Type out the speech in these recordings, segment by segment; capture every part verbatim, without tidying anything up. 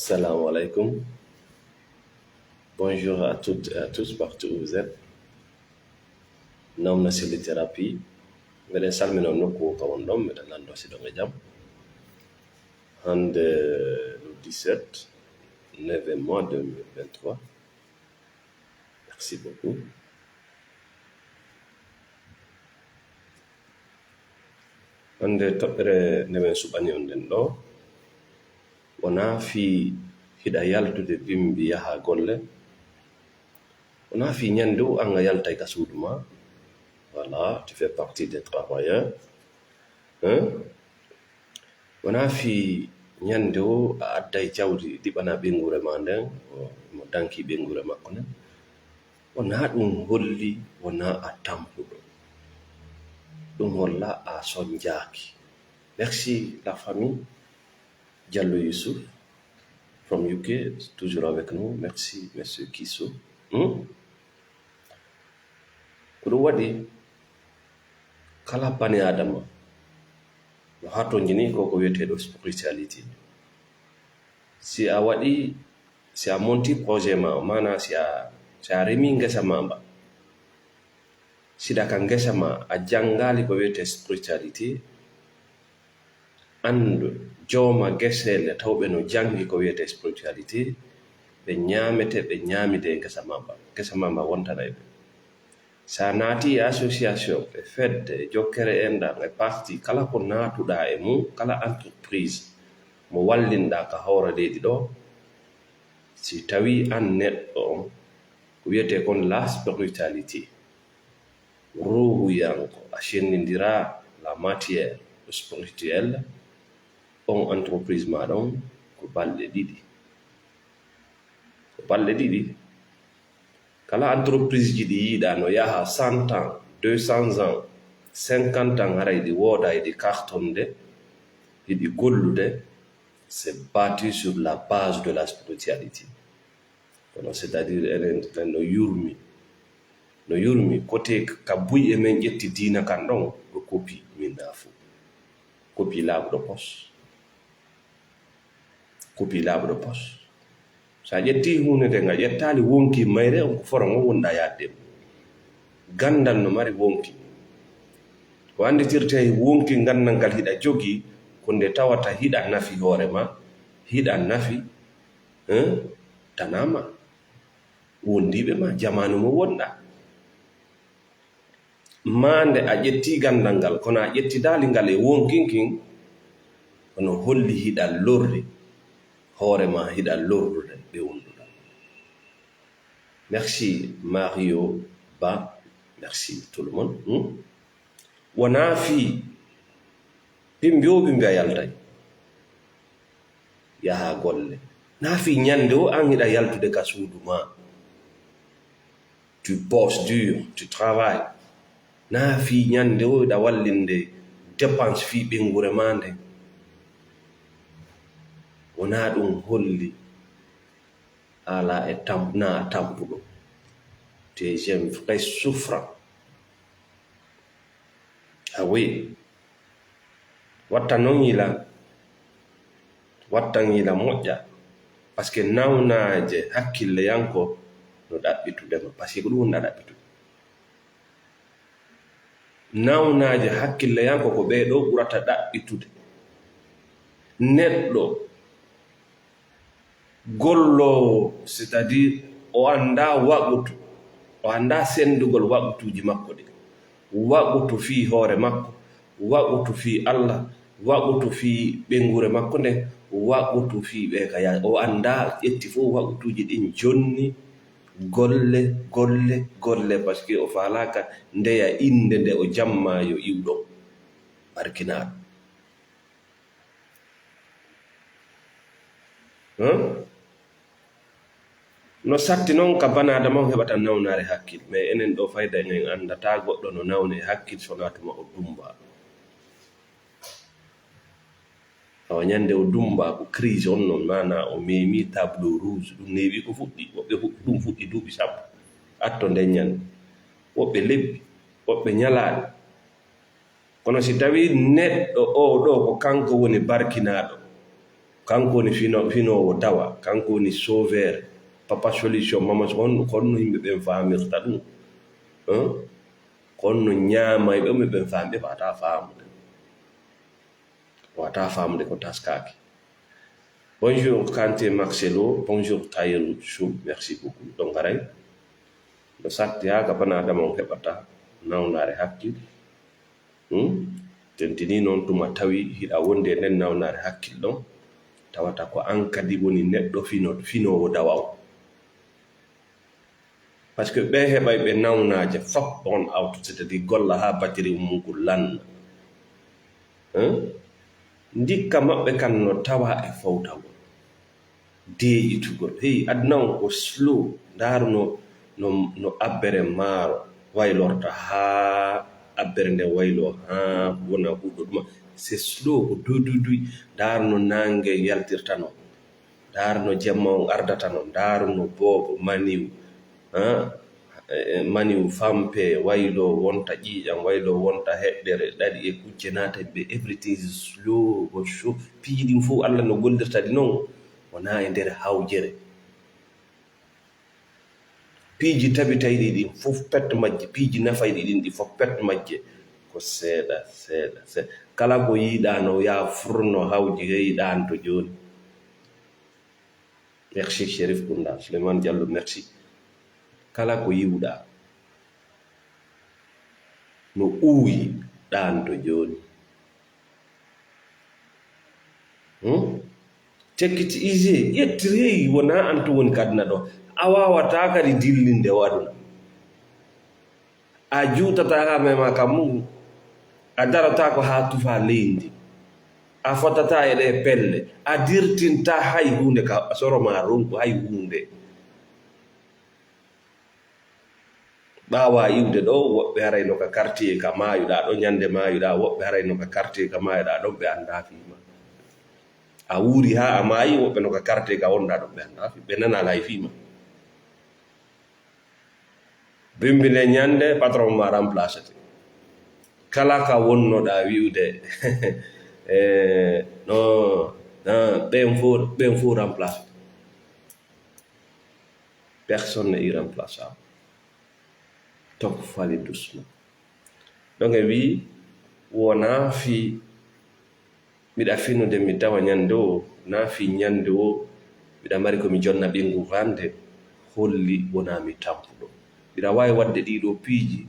Assalamu alaikum. Bonjour à toutes et à tous, partout où vous êtes. Namna Sili Thérapie. Mbeɗen salmina on nokku o ka won ɗon, mbeɗen lanndo si ɗon e jam. Hannde le dix-sept, neuvième mois deux mille vingt-trois. Merci beaucoup. Hannde toɓɓere nde min suɓani on nden ɗo, wonaa fii hiɗa yaltude bimbi yaha golle, wonaa fii ñannde o an a yaltay ka suudu ma, voilà, tu fais partie des travailleurs, hein? Wonaa fii ñannde o a adday jawdi liɓana ɓeynguure ma nden, mo danki ɓeynguure makko nden. Wonaa ɗum holli, wonaa a tampuɗo. Ɗum holla a sonjaaki. Merci la famille Diallo Youssouf from U K, toujours avec nous. Merci, monsieur Kisso. Hmm? Ko ɗum waɗi kala bani Adama no hatonjini ko ko wiyeteeɗo spiritualité. Si a waɗi, si a monti projet ma, maanaa si a, si a remi ngesa ma mba, siɗa ka ngesa ma, a janngaali ko wiyetee spiritualité, anndu jooma geseele tawɓe no janngi ko wiyetee spiritualité, ɓe ñaamete, ɓe ñaamide e ngesa ma mba. Ngesa ma mba wontanay ɓe. Sa naati e association, e fedde, e jokkere enɗan, e parti, kala ko naatuɗaa e mum, kala entreprise mo wallinɗaa ka hoore leydi ɗo, si tawii an neɗɗo on, ko wiyetee kon la spiritualité, ruuhuyanko, a senndindiraa la matière spirituelle, on entreprise maaɗa on ko balɗe ɗiɗi. Ko balɗe ɗiɗi. Kala entreprise ji ɗi yiiɗaa no yaha cent ans, deux cents ans, cinquante ans, haray ɗi wooda e ɗi cartonde, hiɗi gollude, c'est bâti sur la base de la spiritualité. Kono c'est-à-dire enen, enen no yurmi, no yurmi, kote ka buy e men ƴetti diina kan ɗon, ɗo kopi min na fof. Kopi laaɓuɗo pos. Kopi laaɓuɗo pos. So a ƴettii huunde nden, a ƴettaali wonki mayre on, ko foron on wonɗaa yaadde. Ganndal no mari wonki. Ko annditirtee wonki ganndal ngal hiɗa jogii, ko nde tawata hiɗa nafi hoore ma, hiɗa nafi, hein, tanaa ma, wondiiɓe ma, jamaanu mo wonɗaa. Maa nde a ƴettii ganndal ngal, kono a ƴettidaali ngal e wonkinkin, kono holli hiɗa lorri hoore ma, hiɗa lorrude ɓe wonduɗaa. Merci Mario Ba, merci tout le monde. Hmm? Wonaa fii bimbi o bimbi a yaltay. Yaha golle. Naa fii ñannde o an hiɗa yaltude ka suudu ma. Tu bosses dur, tu travailles. Naa fii ñannde o hiɗa wallinde dépense fii ɓeynguure ma nde. Wonaa ɗum holli ala e tam-, na tampuɗo. Tu es un vrai souffrant. Ah oui. Watta non yila. Wattan yila moƴƴa. Parce que nawnaaje hakkilleyanko no ɗaɓɓitude ma. Parce que ko ɗum woni ɗaɓɓitude. Nawnaaje hakkilleyanko ko ɓee ɗoo ɓurata ɗaɓɓitude. Neɗɗo golloowo, c'est-à-dire o anndaa waqutu, o anndaa senndugol waqutuuji makko ɗin. Waqutu fii hoore makko, waqutu fii Allah, waqutu fii ɓeynguure makko nden, waqutu fii ɓee ka yaa-, o anndaa, ƴetti fof waqutuuji ɗin jonni, golle, golle, golle, parce que o faalaaka ndeya innde nde o jammaa yo iw ɗon. Barkinaaɗo. Hum? No satti non ka banaadama on heɓata nawnaare hakkil, mais enen ɗoo fayda en, en anndataa goɗɗo no nawna e hakkil sonaa tuma o dumba. Awa ñande o dumba ko crise on non, maanaa o meemi tableau rouge, ɗum neeɓi ko fuɗɗi, woɓɓe fu-, ɗum fuɗɗi duuɓi sappo, atto nden ñande, woɓɓe lebbi, woɓɓe ñalaaɗe. Kono si tawii neɗɗo oo ɗoo ko kanko woni barkinaaɗo, Kanko woni fino-, finoowo dawa, kanko woni sauveur, papa solution, mama so-, honno, honno yimɓe ɓen faamirta ɗum? Hein? Honno ñaamayɓe ɓe ɓen faami? Ɓe wata faamude. Ɓe wata faamude ko taskaaki. Bonjour Kanté Marcelo, bonjour Tahirou Chou, merci beaucoup. Ɗon haray no satti haa ka bana adama on heɓata nawnaare hakkil. Hmm? Tentini noon tuma tawi hiɗa wondi e nden nawnaare hakkil ɗon, tawata ko an kadi woni neɗɗo fino-, finoowo dawa on. Parce que ɓe heɓay ɓe nawnaaje fop on out, c'est-à-dire golla haa batiri mum ngun lanna. Hein? Ndikka maɓɓe kan no tawa e fowtagol. Deeƴitugol. Hey, aduna on ko slow. Ndaaru no, no, no abbere maaro waylorta haa abbere nden waylo haa wona huɗo ɗuma. C'est slow, ko duy, duy, duy. Ndaaru no naange yaltirta non. Ndaaru no jemma on ardata non. Ndaaru no boobo, maniw, ah, eh, maniw fampe, waylo wonta ƴiiƴam, waylo wonta heɗɗere, ɗaɗi e kujje naata ɓe, everything is slow, ko show. Piiji ɗin fof Allah no gollirta ɗi non, wona e nder hawjere. Piiji tabitayɗi ɗin fof pet majji, piiji nafayɗi ɗin ɗi fof pet majje, ko seeɗa, seeɗa, seeɗa. Kala ko yiɗano ya furno hawji he yiɗan to jooni. Merci, Chérif Kounda. Souleymane Diallo, merci. Kala ko yiwɗa no uuyi ɗan to jooni. Hmm? Take it easy. Ƴettir, hey, wona an to woni kadna ɗo. A wawata kadi dillinde o aduna. A juutata haa mema ka mum. A darata ko haa tufa leydi. A fotata e ɗe pelle. A dirtinta hay huunde ka soro ma ronku hay huunde. Ɓaawa iwde ɗo, woɓɓe haray no ka quartier ka maayuɗaa ɗo, ñande maayuɗaa, woɓɓe haray no ka quartier ka maayuɗaa ɗon, ɓe anndaa fii ma. A wuuri haa a maayi, woɓɓe no ka quartier ka wonɗaa ɗon, ɓe anndaa fii, ɓe nanaa lay fii ma. Bimbi nde ñande, patron ma remplacete. Kala ka wonnoɗaa wi'ude, eh, no, no, ɓen fof, ɓen fof remplacete. Personne n'est irremplaçable. Donc, faut aller doucement. Donc, e wi wona fi miɗa finude mi tawa ñande o, na fi ñande o miɗa mari ko mi jonna ɓinngu hannde, holli wona mi tampuɗo. Miɗa waawi waɗde ɗiɗo piiji,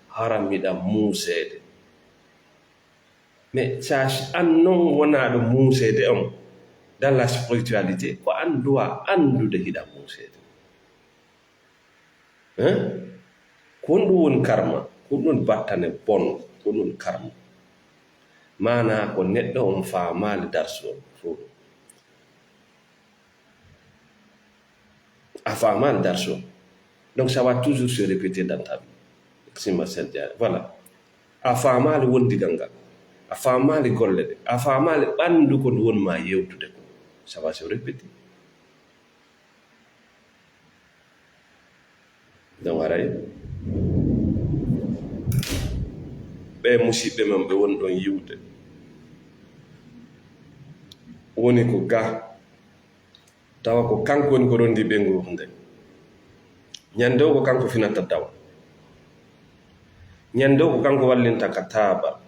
hara miɗa muuseede. Mais sa an non wonaaɗo muuseede on, dans la spiritualité, ko an duwa anndude hiɗa muuseede. Hein? Ko honɗum woni karma? Ko honɗum woni battane bon? Ko honɗum woni karma? Maanaa ko neɗɗo on faamaali darsu on fof. A faamaali darsu on. Donc, ça va toujours se répéter dans ta vie. Sima Sen Diarra. Voilà. A faamaali wondigal ngal. A faamaali golle ɗe. A faamaali ɓanndu ko ndu woni ma yewtude ko. Ça va se répéter. Donc, haray ɓe musiɓɓe men ɓe woni ɗon yiwde, woni ko ga, tawa ko kanko woni ko rondi ɓe ngurnde. Ñande o ko kanko finata dawa. Ñande o ko kanko wallinta ka taaba.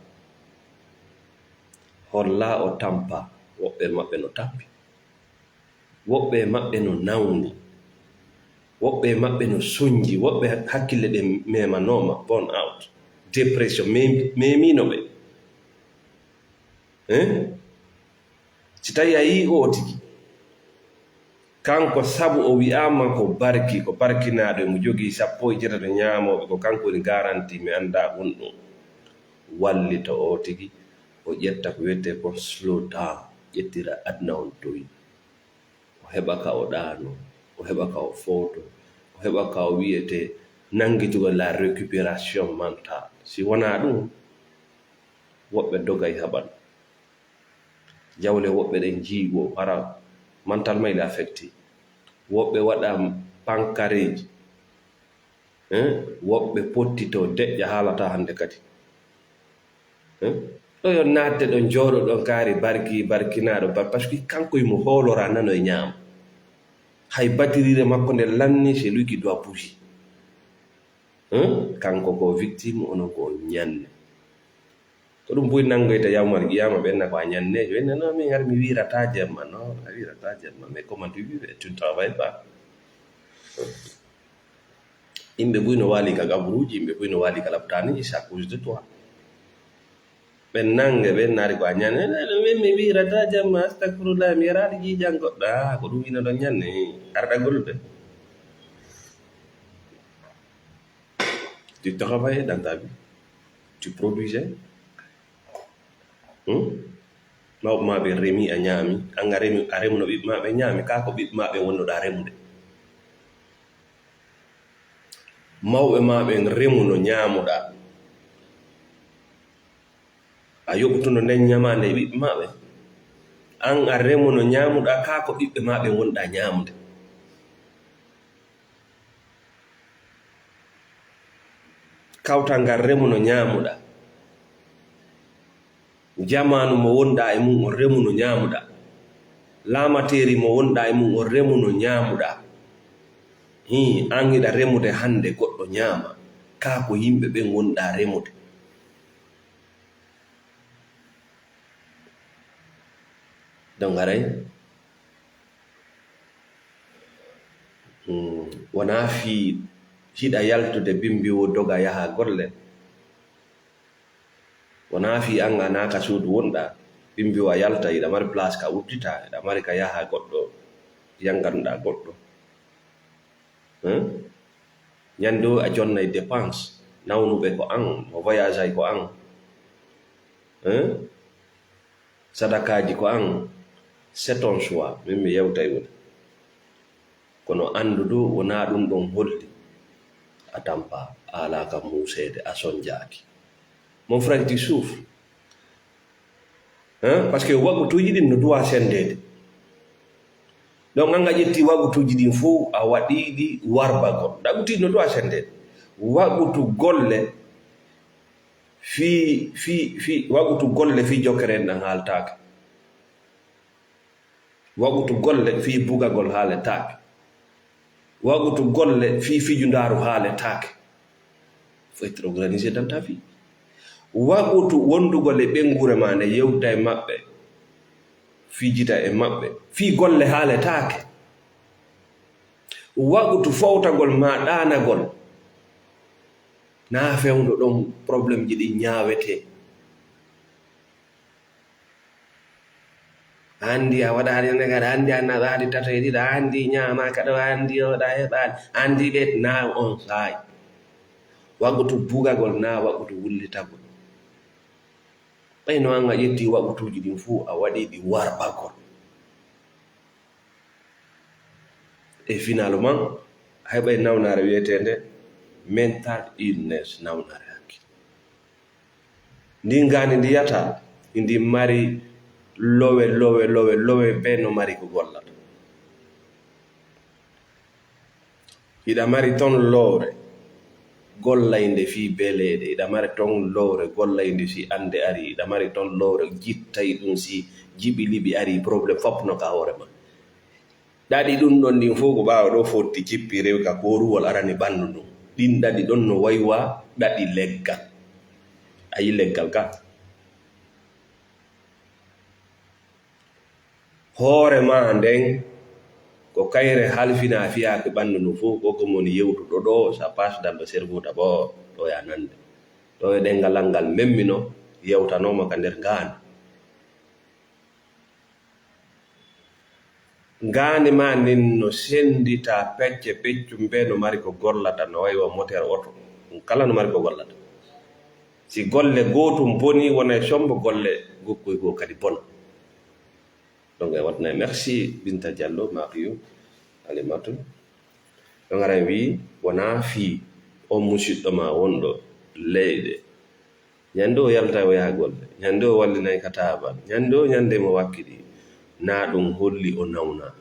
Holla o tampa, woɓɓe maɓɓe no tampi. Woɓɓe e maɓɓe no nawni. Woɓɓe e maɓɓe no sonji. Woɓɓe hakkille ɗe memanooma, burn out, dépression, mem-, memino ɓe. Hein? Si tawi a yii o tigi, kanko sabu o wi'aama ko barki, ko barkinaaɗo, emo jogii sappo e jeetato ñaamooɓe, ko kanko woni garanti, mi anndaa honɗum. Wallita o tigi, o ƴetta ko wiyetee kon slow down, ƴettira aduna on towi. O heɓa ka o ɗaano, o heɓa ka o fowto, o heɓa ka o wiyetee nanngitugol la récupération mentale. Si wonaa ɗum, woɓɓe dogay haɓan. Jawle woɓɓe ɗen jiiɓo, hara mentalement il est affecté. Woɓɓe waɗa pankareeji. Hein? Woɓɓe pottito, deƴƴa, haalata hannde kadi. Hein? Ɗo yo naatde ɗon, jooɗo ɗon kaari barki, barkinaaɗo, bar-, parce que kanko imo hoolora nano e ñaamo. Hay batiriire makko nde lanni, c'est lui qui doit bouger. Hein? Kanko ko victime, onon ko ñanne. Ko ɗum buy nanngoyta yawmal qiyaama, ɓenna ko a ñanneejo. Ɓenna, "Non, min hari mi wiirata jemma." Non, a wiirata jemma, mais comment tu vis? Tu ne travailles pas. Yimɓe buy no waali ka gaburuuji, yimɓe buy no waali ka laptaaniji, c'est à cause de toi. Ɓen nannge, ɓen naari ko a ñanne. "Eh, eh, min mi wiirata jemma, astagfirullah, mi yaraali jiijan goɗɗo." Ah, ko ɗum wino ɗon ñanne, arɗa gollude. Tu travaillais dans ta vie. Tu produisais. Hmm? Mawɓe ma ɓe remi, a ñaami. An a remi, a remuno ɓiɓɓe ma ɓe ñaami. Kaa ko ɓiɓɓe ma ɓe wonnoɗa remude. Mawɓe ma ɓen remuno ñaamuɗa. A yoɓtuno nden ñamaande e ɓiɓɓe ma ɓen. An a remuno ñaamuɗa, kaa ko ɓiɓɓe ma ɓen wonɗa ñaamude. Kawtal ngal remuno ñaamuɗa. Jamaanu mo wonɗa e mum on remuno ñaamuɗa. Laamateeri mo wonɗa e mum on remuno ñaamuɗa. Hii, an hiɗa remude hannde goɗɗo ñaama. Kaa ko yimɓe ɓen wonɗa remude. Donc, haray, hmm, wonaa fii hiɗa yaltude bimbi o doga yaha golle. Wonaa fii an a naaka suudu wonɗa, bimbi o a yalta, hiɗa mari place ka uddita, hiɗa mari ka yaha goɗɗo, yanganɗa goɗɗo. Hein? Ñande o a jonnay dépense, nawnuɓe ko an, mo voyage ay ko an. Hein? Sadakaaji ko an, c'est ton choix, min mi yewtay woni. Kono anndu du, wonaa ɗum ɗon holli a tampa, a alaaka muuseede, a sonjaaki. Mon frère, tu souffres. Hein? Parce que waqutuuji ɗin no duwa senndeede. Donc, an a ƴetti waqutuuji ɗin fof, a waɗi ɗi warbagol. Waqutuuji no duwa senndeede. Waqutu golle fii, fii, fii, waqutu golle fii jokkere en ɗan haaltaaka. Waqutu golle fii bugagol haaletaake. Waqutu golle fii fijundaaru haaletaake. Faut être organisé dans ta vie. Waqutu wondugol e ɓeynguure ma nde, yewta e maɓɓe, fijita e maɓɓe, fii golle haaletaake. Waqutu fowtagol ma ɗaanagol. Naa fewndo ɗon problème ji ɗin ñaawetee. Anndi a waɗaali ne kadi, anndi a naɓaali tato e ɗiɗo, anndi ñaamaaka ɗo, anndi oɗa heɓaali, anndi ɓe naa on saayi. Waqutu bugagol naa waqutu wullitagol. Ɓay no an a ƴetti waqutuuji ɗin fuu, a waɗi ɗi warbagol. E finalement, a heɓay nawnaare wi'eteende mental illness, nawnaare hakkille. Ndin ngaandi ndi yata, ndi mari lowe, lowe, lowe, lowe, bee no mari ko gollata. Hiɗa mari ton lowre gollaynde fii beleeɗe, hiɗa mari ton lowre gollaynde si annde ari, hiɗa mari ton lowre jittay ɗum si jiɓi liɓi ari, problème fof no ka hoore ma. Ɗaɗi ɗum ɗon ɗin fof ko ɓaawo ɗo fotti jippi rewi ka kooruwol arani ɓanndu ndun. Ɗin ɗaɗi ɗon no waywa ɗaɗi leggal. A yi leggal ka? Hoore ma nden, ko kayre halfina fiyaake ɓanndu ndun fof, ko ko moni yewtuɗo ɗo, ça passe dans le cerveau d'abord, ɗo ya nande. Ɗo e ɗengal al ngal memmino, yewtanooma ka nder ngaandi. Ngaandi ma ndin no senndita pecce peccum, be no mari ko gollata, no wayi wa moteur oto. Ɗum kala no mari ko gollata. Si golle gootum boni, wona e sombo golle gokkoy goo kadi bona. Donc, e waɗna merci Binta Diallo, Mario, Alimatu. Ɗon ara en wii, wonaa fii on musiɗɗo ma wonɗo leyɗe. Ñande o yalta o yaha golle. Ñande o wallinay ka taabal. Ñande o ñande mo wakkili. Naa ɗum holli o nawna.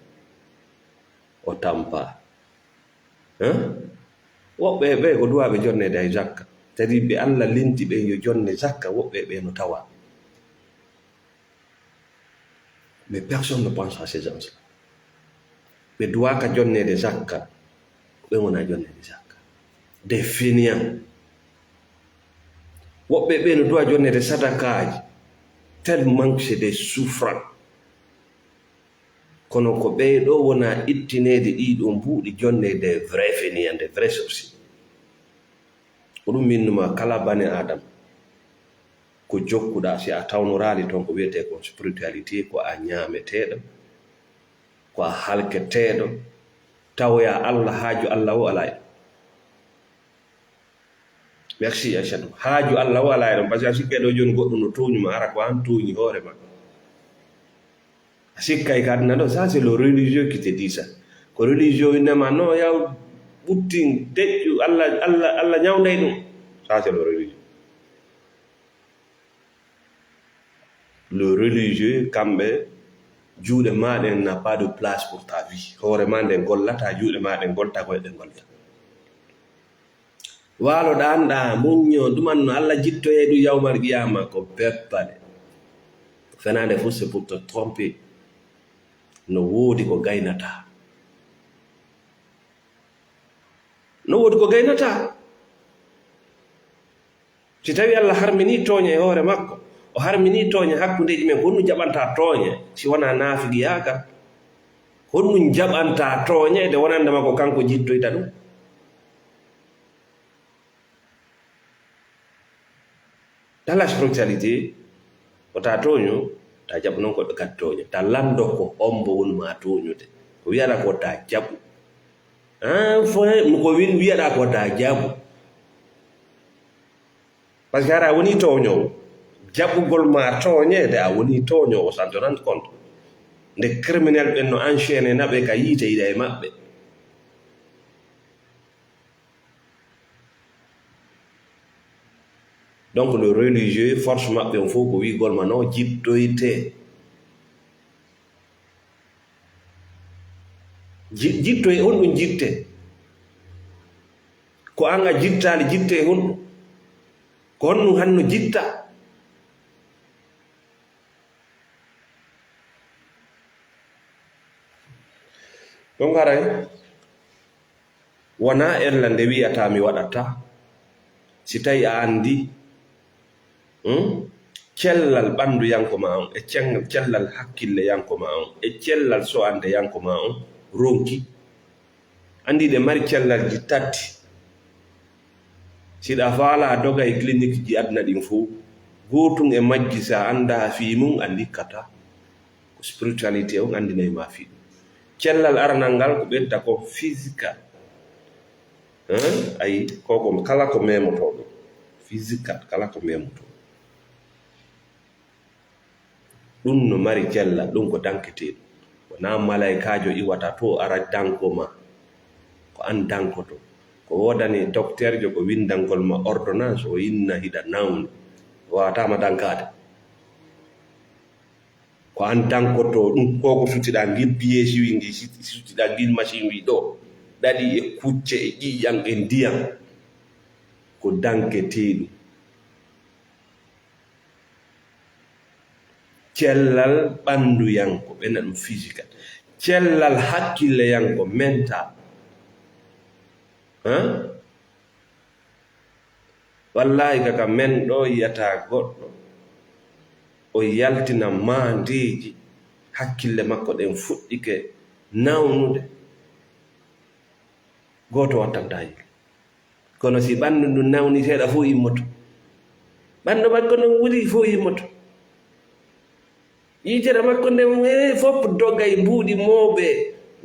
O tampa. Hein? Woɓɓe e ɓe ko duwaaɓe jonneede hay zakka. Tadi ɓe Alla linti ɓe yo jonne zakka, woɓɓe e ɓe no tawa. Mais personne ne pense à ces gens-là. Ɓe duwaaka jonneede zakka, ko ɓe wona jonneede zakka. Des fainéants. Woɓɓe ɓe no duwa jonneede sadakaaji, tellement c'est des souffrants. Kono ko ɓee ɗoo wona ittineede ɗii ɗoo mbuuɗi jonneede des vrais fainéants, des vrais sorciers. Ko ɗum minnuma kala bani Aadama. Ko jokkuɗaa, si a tawnoraali toon ko wiyetee kon spiritualité, ko a ñaameteeɗo, ko a halketeeɗo, tawoya Allah, haaju Allah o alaa e ɗum. Merci, Aïssatou. Haaju Allah o alaa e ɗum, parce que a sikkay ɗo jooni goɗɗo no tooñi ma, hara ko an tooñi hoore ma. A sikkay ka aduna ɗo, ça c'est le religieux qui te dit ça. Ko religieux o innama, non, yaw ɓuttin, deƴƴu, Allah, Allah, Allah ñawnday ɗum. Ça c'est le religieux. Le religieux, kamɓe, juuɗe maa ɗen n'a pas de place pour ta vie. Hoore maa nden gollata, juuɗe maa ɗen golta ko e ɗe golta. Waalo ɗaan ɗaa, muñño, ɗuman no Allah jittoyay ɗum yawmal qiyaama, ko beppale. Fenaande fof, c'est pour te tromper. No woodi ko gaynataa. No woodi ko gaynataa. Si tawii Allah harminii tooñe e hoore makko, o harminii tooñe hakkundeeji men, ko honɗum jaɓanta tooñe si wonaa naafiqiyaagal? Honɗum jaɓanta tooñe nde wonande makko kanko jittoyta ɗum? Dans la spiritualité, ko ta tooño, ta jaɓu noon ko ɓe kadi tooño. Ta lanndo ko hombo woni ma tooñude. Ko wiyaɗa ko ta jaɓu. Ah, fo-, ko win-, wiyaɗa ko ta jaɓu. Parce que hara a woni tooñoowo. Jaɓugol ma tooñeede, a woni tooñoowo, ça te rend compte. Nde criminel ɓen no enchaîné naɓe ka yiite, yiɗa e maɓɓe. Donc, le religieux, force maɓɓe on fof ko wi'gol ma no jittoyte. Ji-, jittoye, honɗum jitte? Ko an a jittaali, jitte e honɗum? Ko honɗum hanno jitta? Ɗum haray wonaa ella nde wi'ata mi waɗata. Si tawi a anndi, hmm, cellal ɓannduyanko ma on, e cen-, cellal hakkilleyanko ma on, e cellal so'andeyanko ma on ronki, anndi ɗe mari cellalji tati. Si ɗa faala a doga e clinique ji aduna ɗin fof, gootun e majji sa anndaa fii mun, a ndikkataa. Ko spiritualité on anndinay ma fii ɗum. Cellal aranal ngal ko ɓeyta ko physical. Hein? Ayi, ko, ko kala ko memotoo ɗum. Physical, kala ko memotoo. Ɗum no mari cellal, ɗum ko danketeeɗum. Wonaa malaykaajo iwata to ara danko ma. Ko an dankoto. Ko woodani dokteerjo ko winndangol ma ordonnance, o inna hiɗa nawni. O waawataa ma dankaade. Ko an dankoto ɗum, ko ko sutiɗaa ngin piyeesi wi ndi, si-, sutiɗaa ngin machine wi ɗo, ɗaɗi e kucce e ƴiiƴan e ndiyan. Ko danketeeɗum. Cellal ɓannduyanko, ɓe na ɗum physical. Cellal hakkilleyanko, mental. Hein? Wallaahi, kaka men ɗo yiyata goɗɗo, o yaltina maandeeji, hakkille makko ɗen fuɗɗike nawnude, gooto wattantaa yiide. Kono si ɓanndu ndun nawni seeɗa, fof immoto. Ɓanndu makko ndun wuli, fof immoto. Yitere makko nden, eh, fof dogay mbuuɗi mooɓe,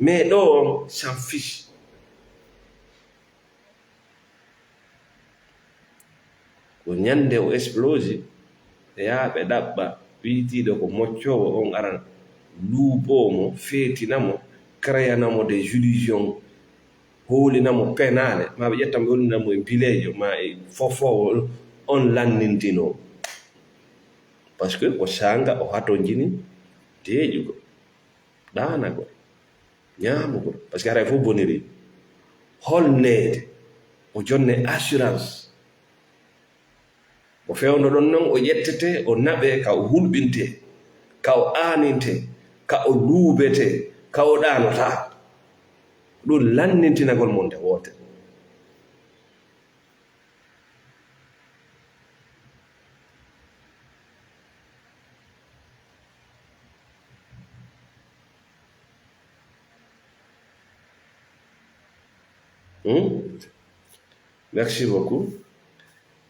mais ɗo on s'en fiche. Ko ñande o explosi, ɓe yaha ɓe ɗaɓɓa wiitiiɗo ko moccoowo on, aran luuɓoo mo, feetina mo, créana mo des illusions, hoolina mo penaale, maa ɓe ƴetta ɓe hollina mo e mbileejo, maa e fofoowo on lanndintinoo. Parce que ko saanga o hatonjini deeƴugol, ɗaanagol, ñaamugol, parce que haray fof boniri. Holneede, o jonne assurance. O fewndo ɗon non, o ƴettete, o naɓe ka o hulɓinte, ka o aaninte, ka o luubetee, ka o ɗaanotaako. Ɗum lanndintinagol mon nde woote. Hmm? Merci beaucoup.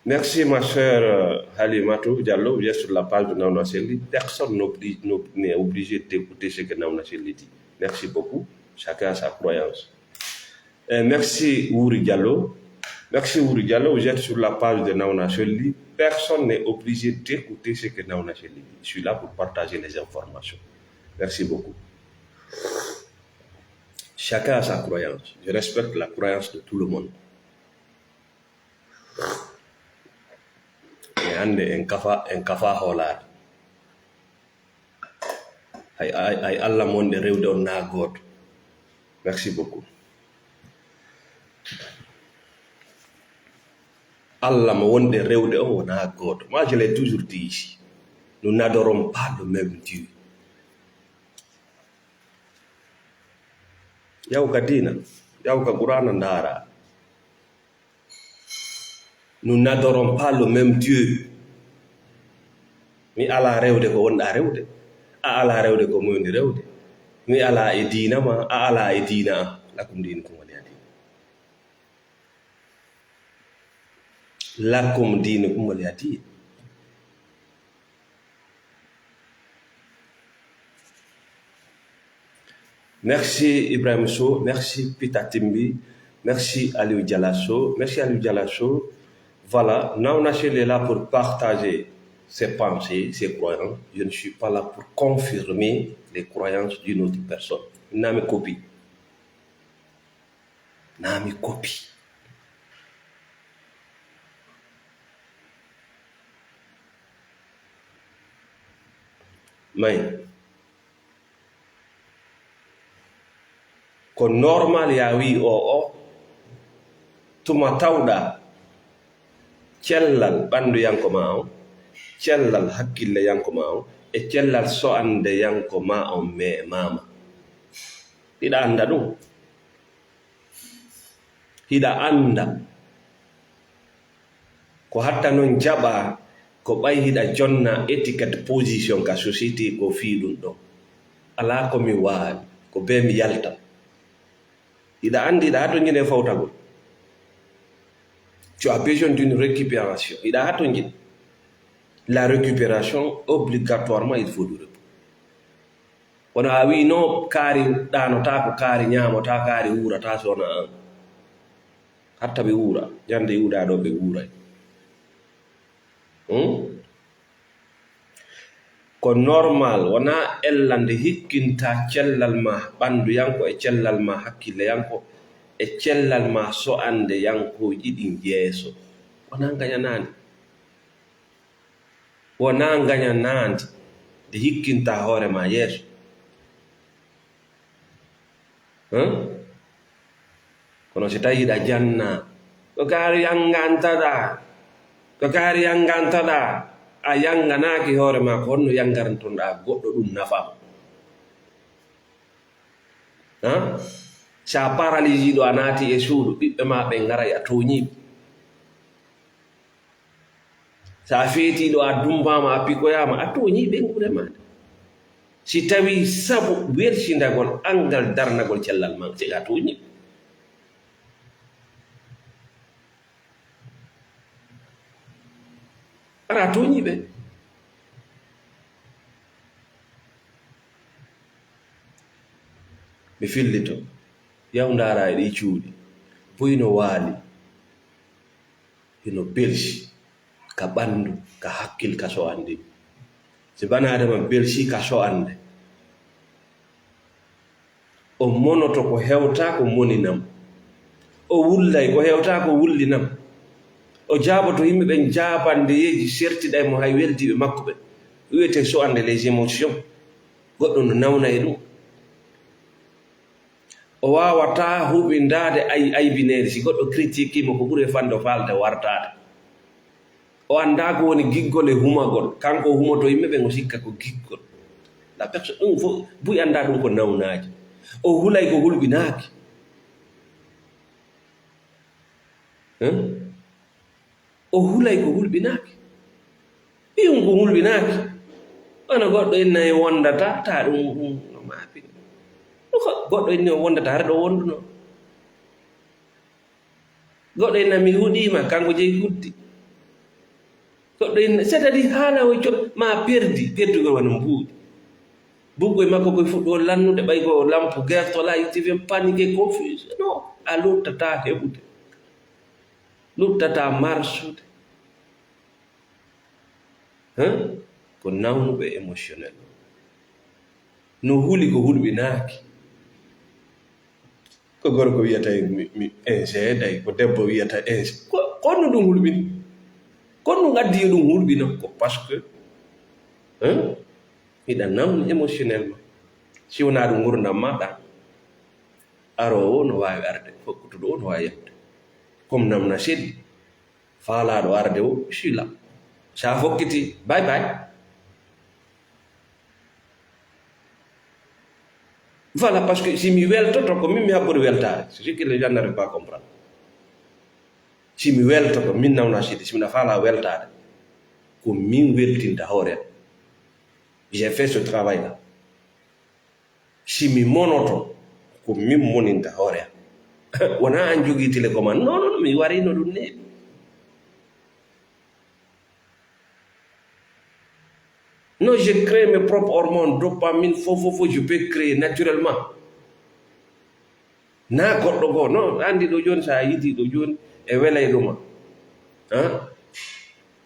Merci, ma sœur, euh, Halimatou Diallo. Vous êtes sur la page de Nauna Selli. Personne n'oblige- n'ob- n'est obligé d'écouter ce que Nauna Selli dit. Merci beaucoup. Chacun a sa croyance. Euh, merci, Wuri Diallo. Merci, Wuri Diallo. Vous êtes sur la page de Nauna Selli. Personne n'est obligé d'écouter ce que Nauna Selli dit. Je suis là pour partager les informations. Merci beaucoup. Chacun a sa croyance. Je respecte la croyance de tout le monde. Mais hannde en kafa, en kafa hoolaade. Hay, hay, hay Allah mo wonɗen rewde on na gooto. Merci beaucoup. Allah mo wonɗen rewde on wona gooto. Moi, je l'ai toujours dit ici. Nous n'adorons pas le même Dieu. Yaw ka diina, yaw ka Qur'aana ndaara. Nous n'adorons pas le même Dieu. Mi alaa rewde ko wonɗaa rewde. A alaa rewde ko mi woni rewde. Mi alaa e diina ma, a alaa e diina am. Lakum diinukum waliya diin. Lakum diinukum waliya diin. Merci Ibrahim Sow, merci Pita Timbi, merci Aliou Dialasso, merci Aliou Dialasso. Voilà, Nauna Shell est là pour partager ses pensées, ses croyances. Je ne suis pas là pour confirmer les croyances d'une autre personne. Nami copie. Nami copie. May. Ko normal ya wi o, o, tuma tawɗa cellal ɓannduyanko ma on, cellal hakkilleyanko ma on, e cellal so'andeyanko ma on me mama. Hiɗa annda ɗum? Hiɗa annda ko hatta non jaɓa ko ɓay hiɗa jonna étiquette position ka société ko fii ɗum ɗon. Alaa ko mi waawi, ko bee mi yalta. Hiɗa anndi hiɗa hatonjine fawtagol. Tu as besoin d'une récupération. Hiɗa hatonjine. La récupération, obligatoirement, il faut du repos. Kono a wii no kaari ɗaanotaako, kaari ñaamotaa, kaari wuurataa so wonaa an. Hatta ɓe wuura, ñande iwɗaa ɗo ɓe wuuray. Hmm? Ko normal, wonaa ella nde hikkinta cellal ma ɓannduyanko e cellal ma hakkilleyanko e cellal ma so'andeyankooji ɗin yeeso. Wonaa ngañanaandi. Wonaa ngañanaandi nde hikkinta hoore ma yeeso. Hum? Kono si tawi hiɗa janna, ko kaari yanngantaɗaa, ko kaari yanngantaɗaa, a yannganaaki hoore ma, ko honno yanngantonɗaa goɗɗo ɗum nafa? Ha? Sa paralysé ɗo a naati e suudu, ɓiɓɓe ma ɓe ngaray a tooñii ɓe. Sa feetiiɗo a dumbaama, a pikoyaama, a tooñii ɓeynguure maaɗa. Si tawii sabu wersindagol anngal darnagol cellal maa, si a tooñii ɓe. Ara tooñii ɓe. Mi fillito, yaw ndaara e ɗii cuuɗi, buy no waali. Hino belsi ka ɓanndu, ka hakkil, ka so'ande. Si bana Adama belsi ka so'ande, o monoto ko hewta ko moninam. O wullay ko hewta ko wullinam. O jaaboto yimɓe ɓen jaabandeyeeji sertiɗay mo hay weldiiɓe makko ɓen. Wi'etee so'ande, les émotions. Goɗɗo no nawna e ɗum. O waawataa huɓindaade ay-, aybineede. Si goɗɗo critiquii mo, ko ɓuri e fanɗo faalde wartaade. O anndaa ko woni giggol e humagol. Kanko o humoto yimɓe ɓen, o sikka ko giggol. La personne, ɗum fof, buy annda ɗum ko nawnaaji. O hulay ko hulɓinaaki. Hein? O hulay ko hulɓinaaki. Ɓiyum ko hulɓinaaki. Wano goɗɗo inna e wondata, ta ɗum, ɗum no maapi. Ɗum ko goɗɗo inni o wondata, hara ɗo wonduno. Goɗɗo inna mi huɗiima, kanko jeyi huddi. Goɗɗo inna, c'est-à-dire haala o co-, ma perdi, perdugol wano mbuuɗi. Buggu e makko koye fuɗɗo lannude, ɓay ko lampe gerto la, il devient paniqué, confus. Non, a luttataa heɓude. Luttataa marsude. Hein? Ko nawnuɓe émotionnel. No huli ko hulɓinaaki. Ko gorko wiyata mi, mi, inse, day ko debbo wiyata inse. Ko, ko honno ɗum hulɓini? Ko honno ɗum addi yo ɗum hulɓina? Ko parce que, hein? Hiɗa nawni émotionnellement. Si wonaa ɗum ngurdam maɗa, aroowo no waawi arde, fokkutuɗo o no waawi yahde. Comme namna seɗi, faalaaɗo arde o, sila. Sa fokkiti, bye bye. Voilà, parce que si mi weltoto, ko min mi haɓɓori weltaare. C'est ce que les gens n'arrivent pas à comprendre. Si mi weltoto, min nawna sidi, si mina faala weltaade, ko min weltinta hoore am. J'ai fait ce travail-là. Si mi monoto, ko min moninta hoore am. Wonaa an jogii télécommande. Non, non, non, mi warino ɗum neeɓi. Non, je crée mes propres hormones, dopamine, fo, fo, fo, je peux créer naturellement. Na goɗɗo goo, non, anndi ɗo jooni, so a yiiti ɗo jooni, e welay ɗuma. Hein?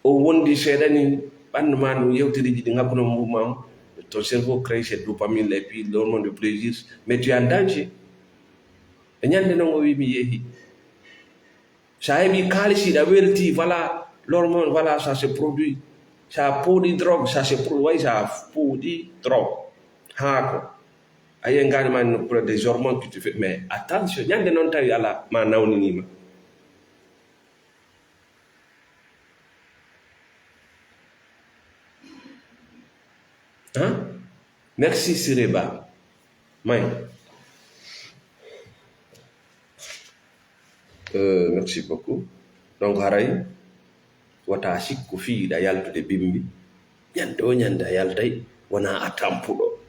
O wondi seeɗa ni, ɓanndu ma ndu yewtiriiji ɗi ngakkuno mum ma, ton cerveau crée cette dopamine, et puis l'hormone de plaisir, mais tu es en danger. E ñande noon o wi mi yeehi. Sa heɓi kaalis, hiɗa welti, voilà, l'hormone, voilà, ça se produit. Sa pooɗi drogue, ça se produit. Way sa pooɗi drogue, haako. A yi'ay ngaari ma no produit des hormones que tu fais. Mais attention, ñande noon tawi ala, ma nawniniima. Hein? Merci Siré Ba. May. Euh, merci beaucoup. Donc, haray, wata sikku fii hiɗa yaltude bimbi. Ñande o ñande a yaltay, wona a tampuɗo.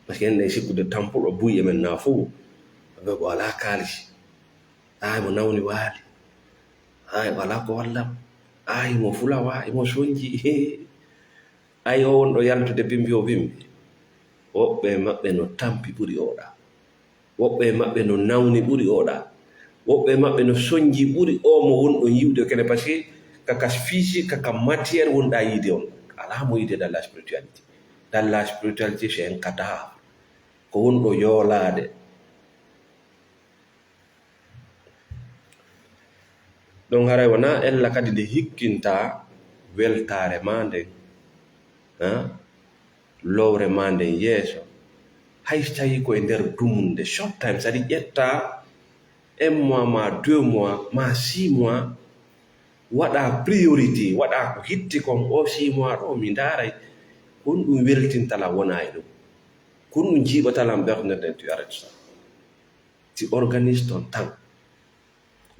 Parce que enen sikkude tampuɗo buy e men na fof, ɓe ko alaa kaalisi. Ay, mo nawni waali. Ay, walaa ko wallam. Ay, mo fulawa, mo sonji. Ay, o wonɗo yaltude bimbi o bimbi. Woɓɓe e maɓɓe no tampi ɓuri oɗa. Woɓɓe e maɓɓe no nawni ɓuri oɗa. Woɓɓe e maɓɓe no sonji ɓuri o mo wonɗon yiwde kene, parce que kaka fiisi, kaka matière wonɗa yiide on. Alaa mo yiide dans la spiritualité. Dans la spiritualité, c'est un cadavre. Ko wonɗo yoolaade. Ɗon haray wonaa ella kadi nde hikkinta weltaare maa nden, ah, lowre maa nden yeeso. Hay so tawii ko e nder dumunde, short time, c'est-à-dire ƴetta un mois, ma deux mois, ma six mois, waɗa priorité, waɗa ko hitti kon, o six mois ɗo, mi ndaaray ko honɗum weltinta lan wona e ɗum. Ko honɗum jiiɓata lan ɓernde nden, tu arrêtes ça. Tu organises ton temps.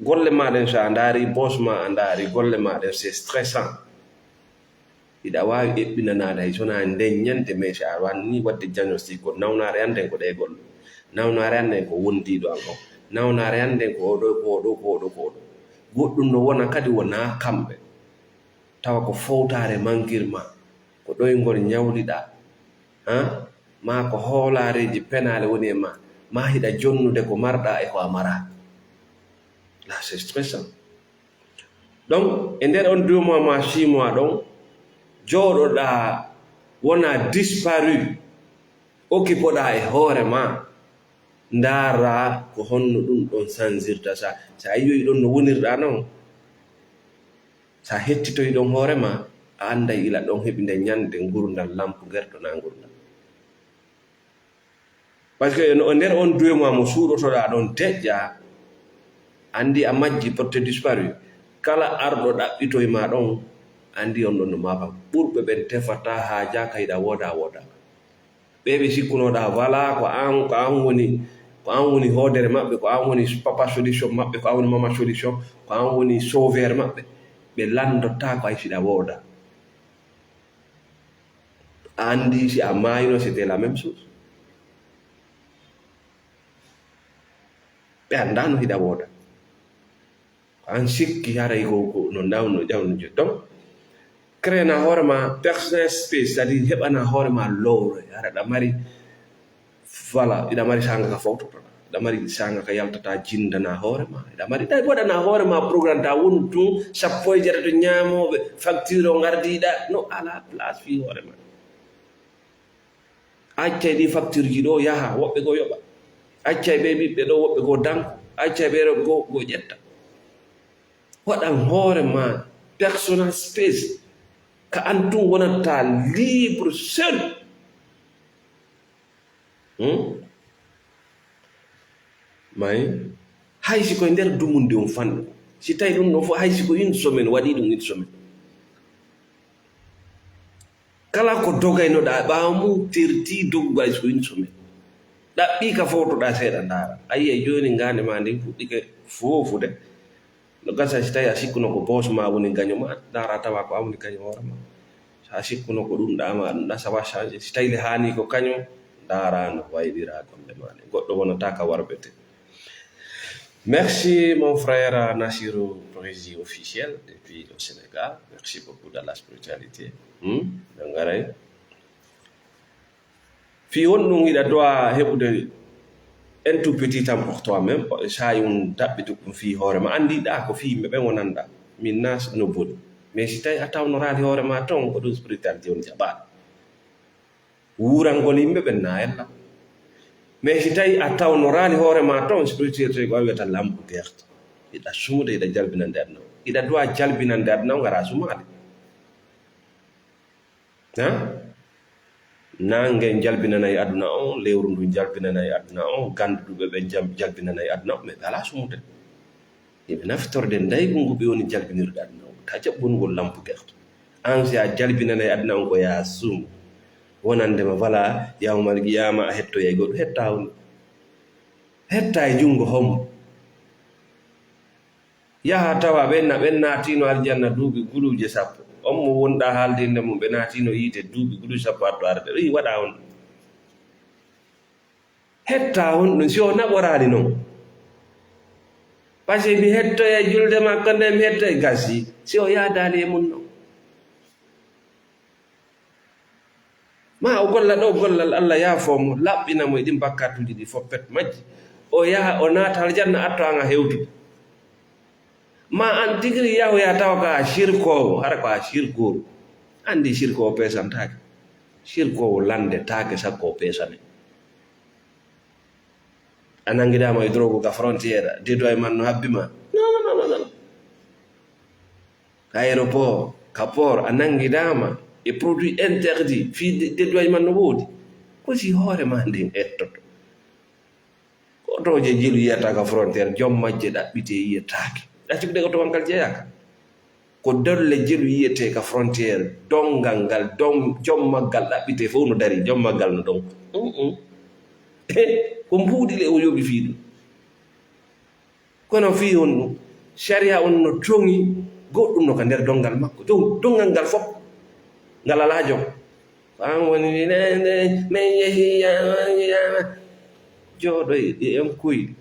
Golle ma ɗen, so a ndaari boss ma, a ndaari golle ma ɗen, c'est stressant. Hiɗa waawi eɓɓinanaade hay so wonaa nden ñande, mais si a waɗi waɗde diagnostic, ko nawnaare an nden ko ɗee golle. Nawnaare an nden ko wondiiɗo an on. Nawnaare an nden ko oɗo, ko oɗo, ko oɗo, ko oɗo. Goɗɗum no wona kadi wonaa kamɓe. Tawa ko fowtaare mankir ma, ko ɗoyngol ñawliɗaa, han? Maa ko hoolaareeji penaale woni e ma, maa hiɗa jonnude ko marɗaa e ko a maraa. Là, c'est stressant. Donc, e nder on deux mois ma six mois ɗon, jooɗoɗaa, wona disparu, occupoɗaa e hoore ma, ndaaraa ko honno ɗum ɗon sanzirta. Sa, sa yi'oyi ɗon no wonirɗaa non, sa hettitoyi ɗon hoore ma, a annday ila ɗon heɓi nde ñande ngurdal lampu gerto na ngurdal. Parce que no, nder on deux mois mo suuɗotoɗaa ɗon deƴƴa, anndi a majji, porté disparu. Kala arɗo ɗaɓɓitoy ma ɗon, Anndi on ɗon no maafa. Ɓurɓe ɓen tefata haajaka hiɗa wooda, a wooda. Ɓe ɓe sikkunoɗa wala ko an, ko an woni, ko an woni hoodere maɓɓe, ko an woni papa solution maɓɓe, ko an woni mama solution, ko an woni sauveur maɓɓe. Ɓe lanndotako hay siɗa wooda. A anndi si a maayino, c'était la même chose. Ɓe anndano hiɗa wooda. Ko an sikki haray ko, ko no ndawno, jawno je. Donc, créena hoore ma personal space, c'est-à-dire heɓana hoore ma lowre. Hara ɗa mari, voilà, iɗa mari saanga ka fawtotoɗa. Iɗa mari saanga ka yaltata jindana hoore ma. Iɗa mari, iɗa waɗana hoore ma programme, ta wonu tun sappo e jeetato ñaamooɓe, facture o ngardiɗa. No ala place fii hoore ma. Accay ɗi facture ji ɗo yaha, woɓɓe goo yoɓa. Accay ɓe ɓiɓɓe ɗo, woɓɓe goo danko. Accay ɓe ɗo goo, goo ƴetta. Waɗan hoore ma personal space. Ka an tun wonata libre seul. Hmm? May, hay si koye nder dumunde on fanɗu. Si tawi ɗum ɗon fof, hay si ko une semaine, waɗi ɗum une semaine. Kala ko dogaynoɗaa ɓaawo mum, terti doggu hay so une semaine. Ɗaɓɓi ka fowtoɗaa seeɗa ndaara. A yi'ay jooni ngaande ma ndin fuɗɗike foofude. No gasa si tawi a sikkuno ko boos ma woni gaño ma, ndaara tawa ko an woni gaño hoore ma. So a sikkuno ko ɗum ɗa ma, ɗum ɗa, ça va changer. Si tawi le haani ko kañum, ndaara no waylira golle ma ɗen. Goɗɗo wonata ka warbete. Merci, mon frère Nassirou Prési officiel depuis le Sénégal. Merci beaucoup dans la spiritualité. Hmm? Ɓe ngaray. Fii honɗum hiɗa dowa heɓude un tout petit temps pour toi-même, saa'i un daɓɓitu ɗum fii hoore ma? Anndiɗaa ko fii yimɓe ɓen wonanɗaa. Min naa no boni. Mais si tawi a tawnoraali hoore ma ton, ko ɗum spiritualité on jaɓaaɗo. Wuurangol yimɓe ɓen na ella. Mais si tawi a tawnoraali hoore ma ton, spiritualité ko a wiyata lampe verte. Hiɗa sumude, hiɗa jalbinande aduna on. Hiɗa duwa jalbinande aduna on, ngara sumaade. Ha? Naange jalbinanay aduna on, lewru ndun jalbinanay aduna on, ganduɗuɓe ɓen jam-, jalbinanay aduna on, mais ɓe alaa sumude. Hiɓe naftorde ndaygu ngu ɓe woni jalbinirde aduna on. Ta jaɓɓu ngol lampu gerto. An si a jalbinanay aduna on ko yaa sumu. Wonande ma wala yawmal qiyama a hettoyay goɗɗo. Hetta on. Hetta e jungo homo. Yaha tawa ɓen na, ɓen naatino aljanna duuɓi guluuje sappo. On mo wonɗa haaldinde mum, ɓe naatino yiite duuɓi guluuje sappo addo arde. Ɗum waɗa on. Hetta honɗum si o naɓoraali non? Parce que mi hettoya julde makko nde, mi hettoya gasi si o yaadaali e mum non. Ma o golla ɗo gollal, Allah yaafoo mo, laɓɓina mo e ɗin bakkatuuji ɗi fof pet majji. O yaha, o naata aljanna, atto an a hewtude. Ma an tigiri yahoya tawa ko a sirkoowo, hara ko a sirkooru. Anndi sirkoowo peesantaake. Sirkoowo lanndetaake sakko o peesane. A nanngidaama e drogue ka frontière, dédouanement no habbi ma? Non, non, non, non. Ka aéroport, ka port, a nanngidaama e produit interdit, fii dé-, dédouanement no woodi. Ko si hoore ma nden hettoto. Ko otooje jelu yiyata ka frontière, jom majje ɗaɓɓitee yiyetaake. A sikkude ko to wankal jeyaaka? Ko dolle jelu yiyetee ka frontière, donngal ngal, don-, jom maggal ɗaɓɓitee fof no darii, jom maggal no ɗon. Mm, mm. Ko mbuuɗi le o yoɓi fii ɗum. Kono fii on ɗum, sariya on no toŋi goɗɗum no ka nder donngal makko. Don-, donngal ngal fof, ngal alaa jom. Ko an woni, ne, ne, men yehi, ya, ya, jooɗoy, ɗi en kuy.